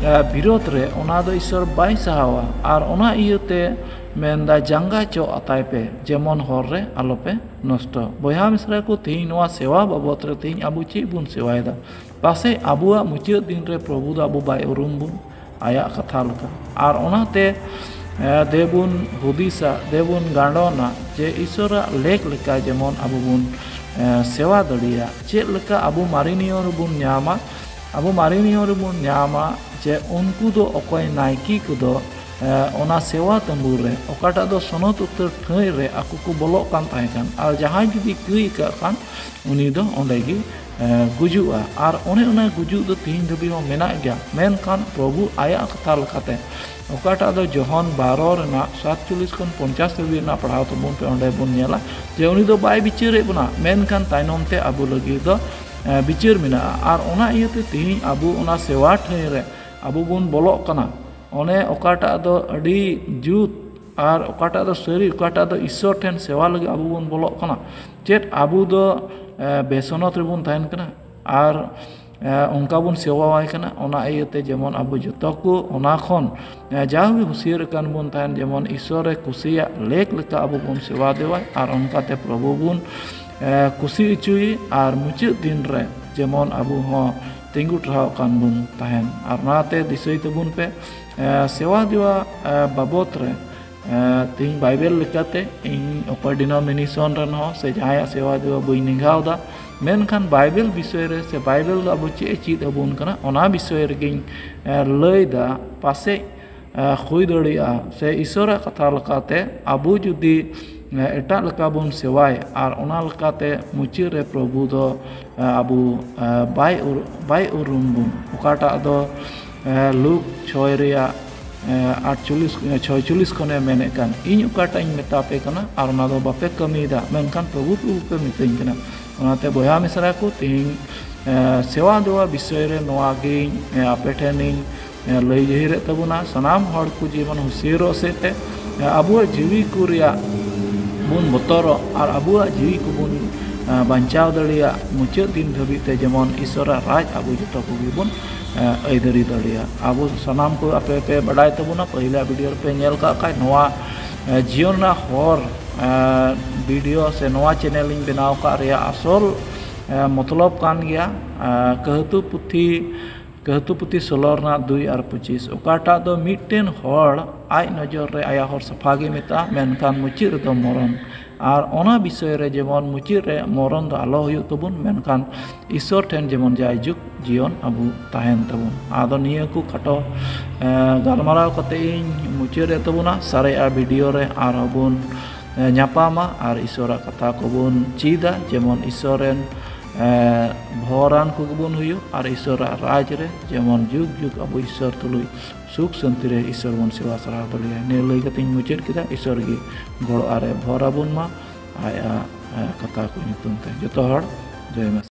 ᱮ, ᱵᱤᱨᱳᱫᱷ ᱨᱮ, ᱚᱱᱟ ᱫᱚ ᱤᱥᱥᱚᱨ ᱵᱟᱭ ᱥᱟᱦᱟᱣᱟ᱾ ᱟᱨ ᱚᱱᱟ ᱤᱭᱟᱹᱛᱮ ᱢᱮᱱᱫᱟ ᱡᱟᱸᱜᱟ ᱪᱚᱜ ᱟᱛᱟᱭ ᱯᱮ, ᱡᱮᱢᱚᱱ ᱦᱚᱨ ᱨᱮ ᱟᱞᱚᱯᱮ ᱱᱚᱥᱴᱚ᱾ ᱵᱚᱭᱦᱟ ᱢᱤᱥᱨᱟ ᱠᱚ, ᱛᱮᱦᱮᱧ ᱱᱚᱣᱟ ᱥᱮᱣᱟ ᱵᱟᱵᱚᱫ ᱨᱮ ᱛᱮᱦᱮᱧ ᱟᱵᱚ ᱪᱮᱫ ᱵᱚᱱ ᱥᱮᱣᱟᱭᱮᱫᱟ? ᱯᱟᱥᱮᱡ ᱟᱵᱚᱣᱟᱜ ᱢᱩᱪᱟᱹᱫ ᱫᱤᱱ ᱨᱮ ᱯᱨᱚᱵᱷᱩ ᱫᱚ ᱟᱵᱚ ᱵᱟᱭ ᱩᱨᱩᱢ ᱵᱚᱱ, ᱟᱭᱟᱜ ᱠᱟᱛᱷᱟ ᱞᱮᱠᱟ᱾ ᱟᱨ ᱚᱱᱟᱛᱮ, ᱮ, ᱫᱮᱵᱚᱱ ᱦᱩᱫᱤᱥᱟ, ᱫᱮᱵᱚᱱ ᱜᱟᱸᱰᱚᱱᱟ ᱡᱮ ᱤᱥᱚᱨᱟᱜ ᱞᱮᱠ ᱞᱮᱠᱟ ᱡᱮᱢᱚᱱ ᱟᱵᱚ ᱵᱚᱱ, ᱮ, ᱥᱮᱣᱟ ᱫᱟᱲᱮᱭᱟᱜ᱾ ᱪᱮᱫ ᱞᱮᱠᱟ ᱟᱵᱚ ᱢᱟᱨᱮ ᱱᱤᱭᱚᱢ ᱨᱮᱵᱚᱱ ᱧᱟᱢᱟ, ᱟᱵᱚ ᱢᱟᱨᱮ ᱱᱤᱭᱚᱢ ᱨᱮᱵᱚᱱ ᱧᱟᱢᱟ ᱡᱮ ᱩᱱᱠᱩ ᱫᱚ ᱚᱠᱚᱭ ᱱᱟᱭᱠᱮ ᱠᱚᱫᱚ, ᱮ, ᱚᱱᱟ ᱥᱮᱣᱟ ᱛᱟᱹᱢᱵᱩ ᱨᱮ ᱚᱠᱟᱴᱟᱜ ᱫᱚ ᱥᱚᱱᱚᱛ ᱩᱛᱟᱹᱨ ᱴᱷᱟᱹᱭ ᱨᱮ ᱟᱠᱚ ᱠᱚ ᱵᱚᱞᱚᱜ ᱠᱟᱱ ᱛᱟᱦᱮᱸ ᱠᱟᱱ, ᱟᱨ ᱡᱟᱦᱟᱸᱭ ᱡᱩᱫᱤ ᱠᱟᱹᱭ ᱟᱠᱟᱫ ᱠᱷᱟᱱ ᱩᱱᱤ ᱫᱚ ᱚᱸᱰᱮ ᱜᱮ, ᱮ, ᱜᱩᱡᱩᱜᱼᱟ᱾ ᱟᱨ ᱚᱱᱮ ᱚᱱᱟ ᱜᱩᱡᱩᱜ ᱫᱚ ᱛᱮᱦᱮᱧ ᱫᱷᱟᱹᱵᱤᱡ ᱦᱚᱸ ᱢᱮᱱᱟᱜ ᱜᱮᱭᱟ᱾ ᱢᱮᱱᱠᱷᱟᱱ ᱯᱨᱚᱵᱷᱩ ᱟᱭᱟᱜ ᱠᱟᱛᱷᱟ ᱞᱮᱠᱟᱛᱮ ᱚᱠᱟᱴᱟᱜ ᱫᱚ ᱡᱚᱦᱚᱱ ᱵᱟᱨᱚ ᱨᱮᱱᱟᱜ ᱥᱟᱛᱪᱚᱞᱞᱤᱥ ᱠᱷᱚᱱ ᱯᱚᱧᱪᱟᱥ ᱫᱷᱟᱹᱵᱤᱡ ᱨᱮᱱᱟᱜ ᱯᱟᱲᱦᱟᱣ ᱛᱟᱵᱚᱱ ᱯᱮ, ᱚᱸᱰᱮ ᱵᱚᱱ ᱧᱮᱞᱟ ᱡᱮ ᱩᱱᱤ ᱫᱚ ᱵᱟᱭ ᱵᱤᱪᱟᱹᱨᱮᱫ ᱵᱚᱱᱟ, ᱢᱮᱱᱠᱷᱟᱱ ᱛᱟᱭᱱᱚᱢ ᱛᱮ ᱟᱵᱚ ᱞᱟᱹᱜᱤᱫ ᱫᱚ, ᱮ, ᱵᱤᱪᱟᱹᱨ ᱢᱮᱱᱟᱜᱼᱟ᱾ ᱟᱨ ᱚᱱᱟ ᱤᱭᱟᱹᱛᱮ ᱛᱮᱦᱮᱧ ᱟᱵᱚ ᱚᱱᱟ ᱥᱮᱣᱟ ᱴᱷᱟᱹᱭ ᱨᱮ ᱟᱵᱚ ᱵᱚᱱ ᱵᱚᱞᱚᱜ ᱠᱟᱱᱟ᱾ ᱚᱱᱮ ᱚᱠᱟᱴᱟᱜ ᱫᱚ ᱟᱹᱰᱤ ᱡᱩᱛ ᱟᱨ ᱚᱠᱟᱴᱟᱜ ᱫᱚ ᱥᱟᱹᱨᱤ, ᱚᱠᱟᱴᱟᱜ ᱫᱚ ᱤᱥᱥᱚᱨ ᱴᱷᱮᱱ ᱥᱮᱣᱟ ᱞᱟᱹᱜᱤᱫ ᱟᱵᱚ ᱵᱚᱱ ᱵᱚᱞᱚᱜ ᱠᱟᱱᱟ᱾ ᱪᱮᱫ ᱟᱵᱚ ᱫᱚ, ᱮ, ᱵᱮᱥᱚᱱᱚᱛ ᱨᱮᱵᱚᱱ ᱛᱟᱦᱮᱱ ᱠᱟᱱᱟ ᱟᱨ, ᱮ, ᱚᱱᱠᱟ ᱵᱚᱱ ᱥᱮᱣᱟᱣᱟᱭ ᱠᱟᱱᱟ? ᱚᱱᱟ ᱤᱭᱟᱹᱛᱮ ᱡᱮᱢᱚᱱ ᱟᱵᱚ ᱡᱚᱛᱚ ᱠᱚ ᱚᱱᱟ ᱠᱷᱚᱱ, ᱮ, ᱡᱟᱣᱜᱮ ᱦᱩᱥᱤᱭᱟᱹᱨ ᱟᱠᱟᱱ ᱵᱚᱱ ᱛᱟᱦᱮᱱ, ᱡᱮᱢᱚᱱ ᱤᱥᱥᱚᱨᱮ ᱠᱩᱥᱤᱭᱟᱜ ᱞᱮᱠ ᱞᱮᱠᱟ ᱟᱵᱚ ᱵᱚᱱ ᱥᱮᱣᱟ ᱫᱮᱣᱟᱭ ᱟᱨ ᱚᱱᱠᱟᱛᱮ ᱯᱨᱚᱵᱷᱩ ᱵᱚᱱ, ᱮ, ᱠᱩᱥᱤ ᱦᱚᱪᱚᱭᱮ᱾ ᱟᱨ ᱢᱩᱪᱟᱹᱫ ᱫᱤᱱ ᱨᱮ ᱡᱮᱢᱚᱱ ᱟᱵᱚ ᱦᱚᱸ ᱛᱤᱸᱜᱩ ᱴᱟᱨᱦᱟᱣ ᱠᱟᱱ ᱵᱚᱱ ᱛᱟᱦᱮᱱ᱾ ᱟᱨ ᱚᱱᱟᱛᱮ ᱫᱤᱥᱟᱹᱭ ᱛᱟᱵᱚᱱ ᱯᱮ, ᱮ, ᱥᱮᱣᱟ ᱫᱮᱣᱟ, ᱮ, ᱵᱟᱵᱚᱛ ᱨᱮ, ᱮ, ᱛᱤᱦᱤᱧ ᱵᱟᱭᱵᱮᱞ ᱞᱮᱠᱟᱛᱮ ᱤᱧ ᱚᱠᱚᱭ denomination ᱨᱮᱱ ᱦᱚᱸ ᱥᱮ ᱡᱟᱦᱟᱸᱭᱟᱜ ᱥᱮᱣᱟ ᱫᱮᱣᱟ ᱵᱟᱹᱧ ᱱᱤᱜᱷᱟᱣ ᱫᱟ, ᱢᱮᱱᱠᱷᱟᱱ ᱵᱟᱭᱵᱮᱞ ᱵᱤᱥᱚᱭ ᱨᱮ ᱥᱮ ᱵᱟᱭᱵᱮᱞ ᱫᱚ ᱟᱵᱚ ᱪᱮᱫ ᱮ ᱪᱮᱫ ᱟᱵᱚᱱ ᱠᱟᱱᱟ, ᱚᱱᱟ ᱵᱤᱥᱚᱭ ᱨᱮᱜᱮᱧ, ᱮ, ᱞᱟᱹᱭ ᱫᱟ᱾ ᱯᱟᱥᱮᱡ ᱮ, ᱦᱩᱭ ᱫᱟᱲᱮᱭᱟᱜᱼᱟ, ᱥᱮ ᱤᱥᱚᱨᱟᱜ ᱠᱟᱛᱷᱟ ᱞᱮᱠᱟᱛᱮ ᱟᱵᱚ ᱡᱩᱫᱤ, ᱮ, ᱮᱴᱟᱜ ᱞᱮᱠᱟ ᱵᱚᱱ ᱥᱮᱣᱟᱭ ᱟᱨ ᱚᱱᱟ ᱞᱮᱠᱟᱛᱮ ᱢᱩᱪᱟᱹᱫ ᱨᱮ ᱯᱨᱚᱵᱷᱩ ᱫᱚ, ᱮ, ᱟᱵᱚ, ᱮ, ᱵᱟᱭ ᱩᱨ-, ᱵᱟᱭ ᱩᱨᱩᱢ ᱵᱚᱱ, ᱚᱠᱟᱴᱟᱜ ᱫᱚ, ᱮ, ᱞᱩᱠ ᱪᱷᱚᱭ ᱨᱮᱭᱟᱜ, ᱮ, ᱟᱴᱪᱚᱞᱞᱤᱥ, ᱮ, ᱪᱷᱚᱭᱪᱚᱞᱞᱤᱥ ᱠᱷᱚᱱᱮ ᱢᱮᱱᱮᱫ ᱠᱟᱱ, ᱤᱧ ᱚᱠᱟᱴᱟᱜ ᱤᱧ ᱢᱮᱛᱟ ᱯᱮ ᱠᱟᱱᱟ ᱟᱨ ᱚᱱᱟ ᱫᱚ ᱵᱟᱯᱮ ᱠᱟᱹᱢᱤᱭᱮᱫᱟ, ᱢᱮᱱᱠᱷᱟᱱ ᱯᱨᱚᱵᱷᱩ ᱯᱨᱚᱵᱷᱩ ᱯᱮ ᱢᱤᱛᱟᱹᱧ ᱠᱟᱱᱟ᱾ ᱚᱱᱟᱛᱮ ᱵᱚᱭᱦᱟ ᱢᱤᱥᱨᱟ ᱠᱚ, ᱛᱮᱦᱮᱧ, ᱮ, ᱥᱮᱣᱟ ᱫᱮᱣᱟ ᱵᱤᱥᱚᱭ ᱨᱮ ᱱᱚᱣᱟ ᱜᱮᱧ, ᱮ, ᱟᱯᱮ ᱴᱷᱮᱱᱤᱧ, ᱮ, ᱞᱟᱹᱭ ᱡᱟᱹᱦᱤᱨᱮᱫ ᱛᱟᱵᱚᱱᱟ᱾ ᱥᱟᱱᱟᱢ ᱦᱚᱲ ᱠᱚ ᱡᱮᱢᱚᱱ ᱦᱩᱥᱤᱭᱟᱹᱨᱚᱜ ᱥᱮᱫ ᱛᱮ, ᱮ, ᱟᱵᱚᱣᱟᱜ ᱡᱤᱣᱤ ᱠᱚ ᱨᱮᱭᱟᱜ ᱵᱚᱱ ᱵᱚᱛᱚᱨᱚᱜ ᱟᱨ ᱟᱵᱚᱣᱟᱜ ᱡᱤᱣᱤ ᱠᱚᱵᱚᱱ, ᱮ, ᱵᱟᱧᱪᱟᱣ ᱫᱟᱲᱮᱭᱟᱜ ᱢᱩᱪᱟᱹᱫ ᱫᱤᱱ ᱫᱷᱟᱹᱵᱤᱡ ᱛᱮ, ᱡᱮᱢᱚᱱ ᱤᱥᱚᱨᱟᱜ ᱨᱟᱡᱽ ᱟᱵᱚ ᱡᱚᱛᱚ ᱠᱚᱜᱮ ᱵᱚᱱ, ᱮ, ᱟᱹᱭᱫᱟᱹᱨᱤ ᱫᱟᱲᱮᱭᱟᱜ᱾ ᱟᱵᱚ ᱥᱟᱱᱟᱢ ᱠᱚ ᱟᱯᱮ ᱯᱮ ᱵᱟᱰᱟᱭ ᱛᱟᱵᱚᱱᱟ, ᱯᱟᱹᱦᱤᱞᱟ ᱵᱷᱤᱰᱤᱭᱳ ᱨᱮᱯᱮ ᱧᱮᱞ ᱠᱟᱜ ᱠᱷᱟᱡ, ᱱᱚᱣᱟ, ᱮ, ᱡᱤᱭᱚᱱ ᱨᱮᱱᱟᱜ ᱦᱚᱨ, ᱮ, ᱵᱷᱤᱰᱤᱭᱳ ᱥᱮ ᱱᱚᱣᱟ ᱪᱮᱱᱮᱞ ᱤᱧ ᱵᱮᱱᱟᱣ ᱠᱟᱜ ᱨᱮᱭᱟᱜ ᱟᱥᱚᱞ, ᱮ, ᱢᱚᱛᱞᱚᱵ ᱠᱟᱱ ᱜᱮᱭᱟ, ᱮ, ᱠᱟᱹᱦᱛᱩ ᱯᱩᱛᱷᱤ, ᱠᱟᱹᱦᱛᱩ ᱯᱩᱛᱷᱤ ᱥᱳᱞᱳ ᱨᱮᱱᱟᱜ ᱫᱩᱭ ᱟᱨ ᱯᱚᱸᱪᱤᱥ, ᱚᱠᱟᱴᱟᱜ ᱫᱚ ᱢᱤᱫᱴᱮᱱ ᱦᱚᱲ ᱟᱡ ᱱᱚᱡᱚᱨ ᱨᱮ ᱟᱭᱟᱜ ᱦᱚᱨ ᱥᱟᱯᱷᱟ ᱜᱮ ᱢᱮᱛᱟᱜᱼᱟ, ᱢᱮᱱᱠᱷᱟᱱ ᱢᱩᱪᱟᱹᱫ ᱨᱮᱫᱚ ᱢᱚᱨᱚᱱ᱾ ᱟᱨ ᱚᱱᱟ ᱵᱤᱥᱚᱭ ᱨᱮ ᱡᱮᱢᱚᱱ ᱢᱩᱪᱟᱹᱫ ᱨᱮ ᱢᱚᱨᱚᱱ ᱫᱚ ᱟᱞᱚ ᱦᱩᱭᱩᱜ ᱛᱟᱵᱚᱱ, ᱢᱮᱱᱠᱷᱟᱱ ᱤᱥᱚᱨ ᱴᱷᱮᱱ ᱡᱮᱢᱚᱱ ᱡᱟᱭᱡᱩᱜᱽ ᱡᱤᱭᱚᱱ ᱟᱵᱚ ᱛᱟᱦᱮᱱ ᱛᱟᱵᱚᱱ᱾ ᱟᱫᱚ ᱱᱤᱭᱟᱹ ᱠᱚ ᱠᱷᱟᱴᱚ, ᱮ, ᱜᱟᱞᱢᱟᱨᱟᱣ ᱠᱟᱛᱮ ᱤᱧ ᱢᱩᱪᱟᱹᱫ ᱮᱫ ᱛᱟᱵᱚᱱᱟ᱾ ᱥᱟᱨᱮᱡᱟᱜ ᱵᱷᱤᱰᱤᱭᱳ ᱨᱮ ᱟᱨᱦᱚᱸ ᱵᱚᱱ, ᱮ, ᱧᱟᱯᱟᱢᱟ ᱟᱨ ᱤᱥᱚᱨᱟᱜ ᱠᱟᱛᱷᱟ ᱠᱚᱵᱚᱱ ᱪᱮᱫᱟ, ᱡᱮᱢᱚᱱ ᱤᱥᱚᱨ ᱨᱮᱱ, ᱮ, ᱵᱷᱚᱨᱟᱱ ᱠᱚᱜᱮ ᱵᱚᱱ ᱦᱩᱭᱩᱜ ᱟᱨ ᱤᱥᱚᱨᱟᱜ ᱨᱟᱡᱽ ᱨᱮ ᱡᱮᱢᱚᱱ ᱡᱩᱜᱽ ᱡᱩᱜᱽ ᱟᱵᱚ ᱤᱥᱚᱨ ᱛᱩᱞᱩᱡ ᱥᱩᱠ ᱥᱟᱱᱛᱤ ᱨᱮ ᱤᱥᱚᱨ ᱵᱚᱱ ᱥᱮᱵᱟ ᱥᱟᱨᱦᱟᱣ ᱫᱟᱲᱮᱭᱟᱜᱼᱟ᱾ ᱱᱤᱭᱟᱹ ᱞᱟᱹᱭ ᱠᱟᱛᱮᱧ ᱢᱩᱪᱟᱹᱫ ᱠᱮᱫᱟ᱾ ᱤᱥᱚᱨ ᱜᱮ ᱜᱚᱲᱚ ᱟᱨᱮ ᱵᱷᱚᱨ ᱟᱵᱚᱱ ᱢᱟ ᱟᱡᱟᱜ, ᱮ, ᱠᱟᱛᱷᱟ ᱠᱚ ᱧᱩᱛᱩᱢ ᱛᱮ᱾ ᱡᱚᱛᱚ ᱦᱚᱲ ᱡᱚᱭ ᱢᱟᱥᱤ᱾